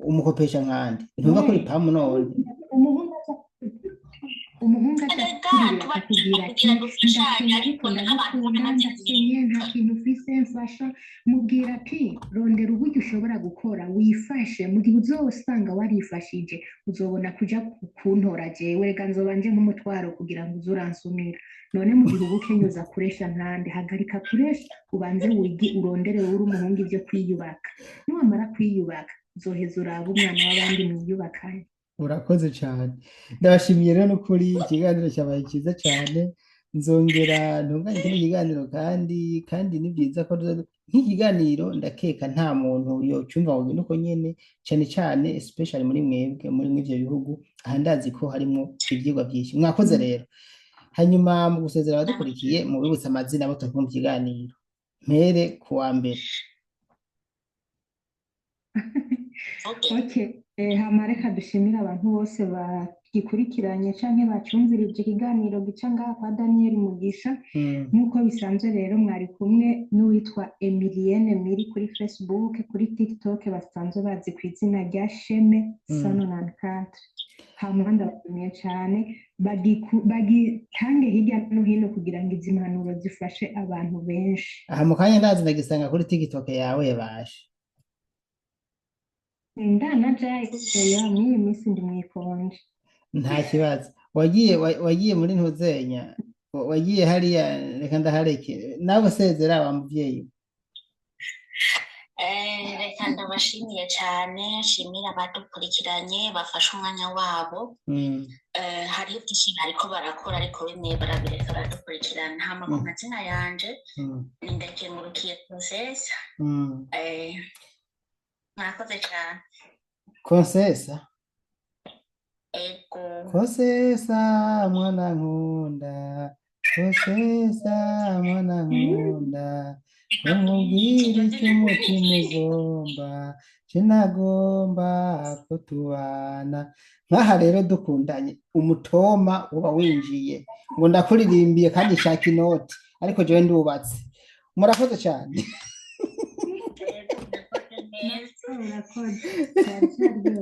Speaker 1: umukopesha nkandi ntumva kuri pamu none.
Speaker 2: Umuhungu aza
Speaker 3: Erega
Speaker 2: kurira
Speaker 3: tuba
Speaker 2: akakubwira ati
Speaker 3: kugira dufashanye
Speaker 2: ndakenye
Speaker 3: ariko
Speaker 2: ariko
Speaker 3: n'abantu
Speaker 2: ndagukunda,
Speaker 3: bamaze
Speaker 2: ndakenye, nta kintu ufise mfasha, mubwira ati rondera uburyo ushobora gukora wifashe. Mu gihe uzosanga warifashije, uzobona kuja kuntora jewe. Rega nzoba nje nk'umutwaro kugira ngo uze uransumira. None mu gihe uba ukenye uza kuresha nkande? Hagarika kuresha, ubanze wige, urondere wowe uri umuhungu ibyo kwiyubaka. Niwamara kwiyubaka, uzoheza urabe umwana w'abandi mwiyubakanye.
Speaker 1: Urakoze cyane, ndabashimiye rero n'ukuri, ikiganiro cyabaye cyiza cyane. Nzongera ntunganye ikindi kiganiro kandi ni byiza ko nk'ikiganiro ndakeka nta muntu yocyumva ngo ngende uko nyene, cyane cyane especially muri mwebwe muri mw'ivyo bihugu aha, ndazi ko harimo ivyigwa byinshi. Mwakoze rero. Hanyuma mu gusezera abadukurikiye, mubibutse amazina abo turi kumwe mu kiganiro, mpere ku wa mbere.
Speaker 3: Okay.
Speaker 2: Okay, hama reka dushimire abantu bose bagikurikiranye canke bacumvirije ikiganiro gica ngaha kwa Daniel Mugisha. Nk'uko bisanzwe rero, mwari kumwe n'uwitwa Emilienne Miri kuri Facebook, kuri TikTok basanzwe bazi ku izina rya Sheme Sano 94. Hama ndabashimiye cane, bagitange hirya no hino kugira ngo izi mpanuro zifashe abantu benshi.
Speaker 1: Aha mu kanya ndazi ndagisanga kuri TikTok yawe yabashe.
Speaker 2: Ndanajayo mw'iyi minsi ndi mw'ikonje.
Speaker 1: Nta kibazo, wagiye wagiye muri ntuzenya, wagiye hariya, reka ndahareke. Nawe usezera wa muvyeyi.
Speaker 3: Reka ndabashimiye cyane, nshimire abadukurikiranye bafashe umwanya wabo. Hariho byinshi bariko barakora, ariko bimwe barabireka baradukurikirana. Hama ku mazina yanje ni Ndakengurukiye Princesse. Mwakoze cyane.
Speaker 1: Konsesa.
Speaker 3: Ego.
Speaker 1: Kosesa mwana nkunda, kosesa mwana nkunda, umubwire icyo umutima ugomba, je nagomba ko tubana. Nk'aha rero dukundanye, umutoma uba winjiye ngo ndakuririmbiye kandi nshaka inoti, ariko jewe ndubatse. Murakoze cyane.
Speaker 3: Ego, murakoze neza.
Speaker 2: Urakoze, cyari cyaryoshye.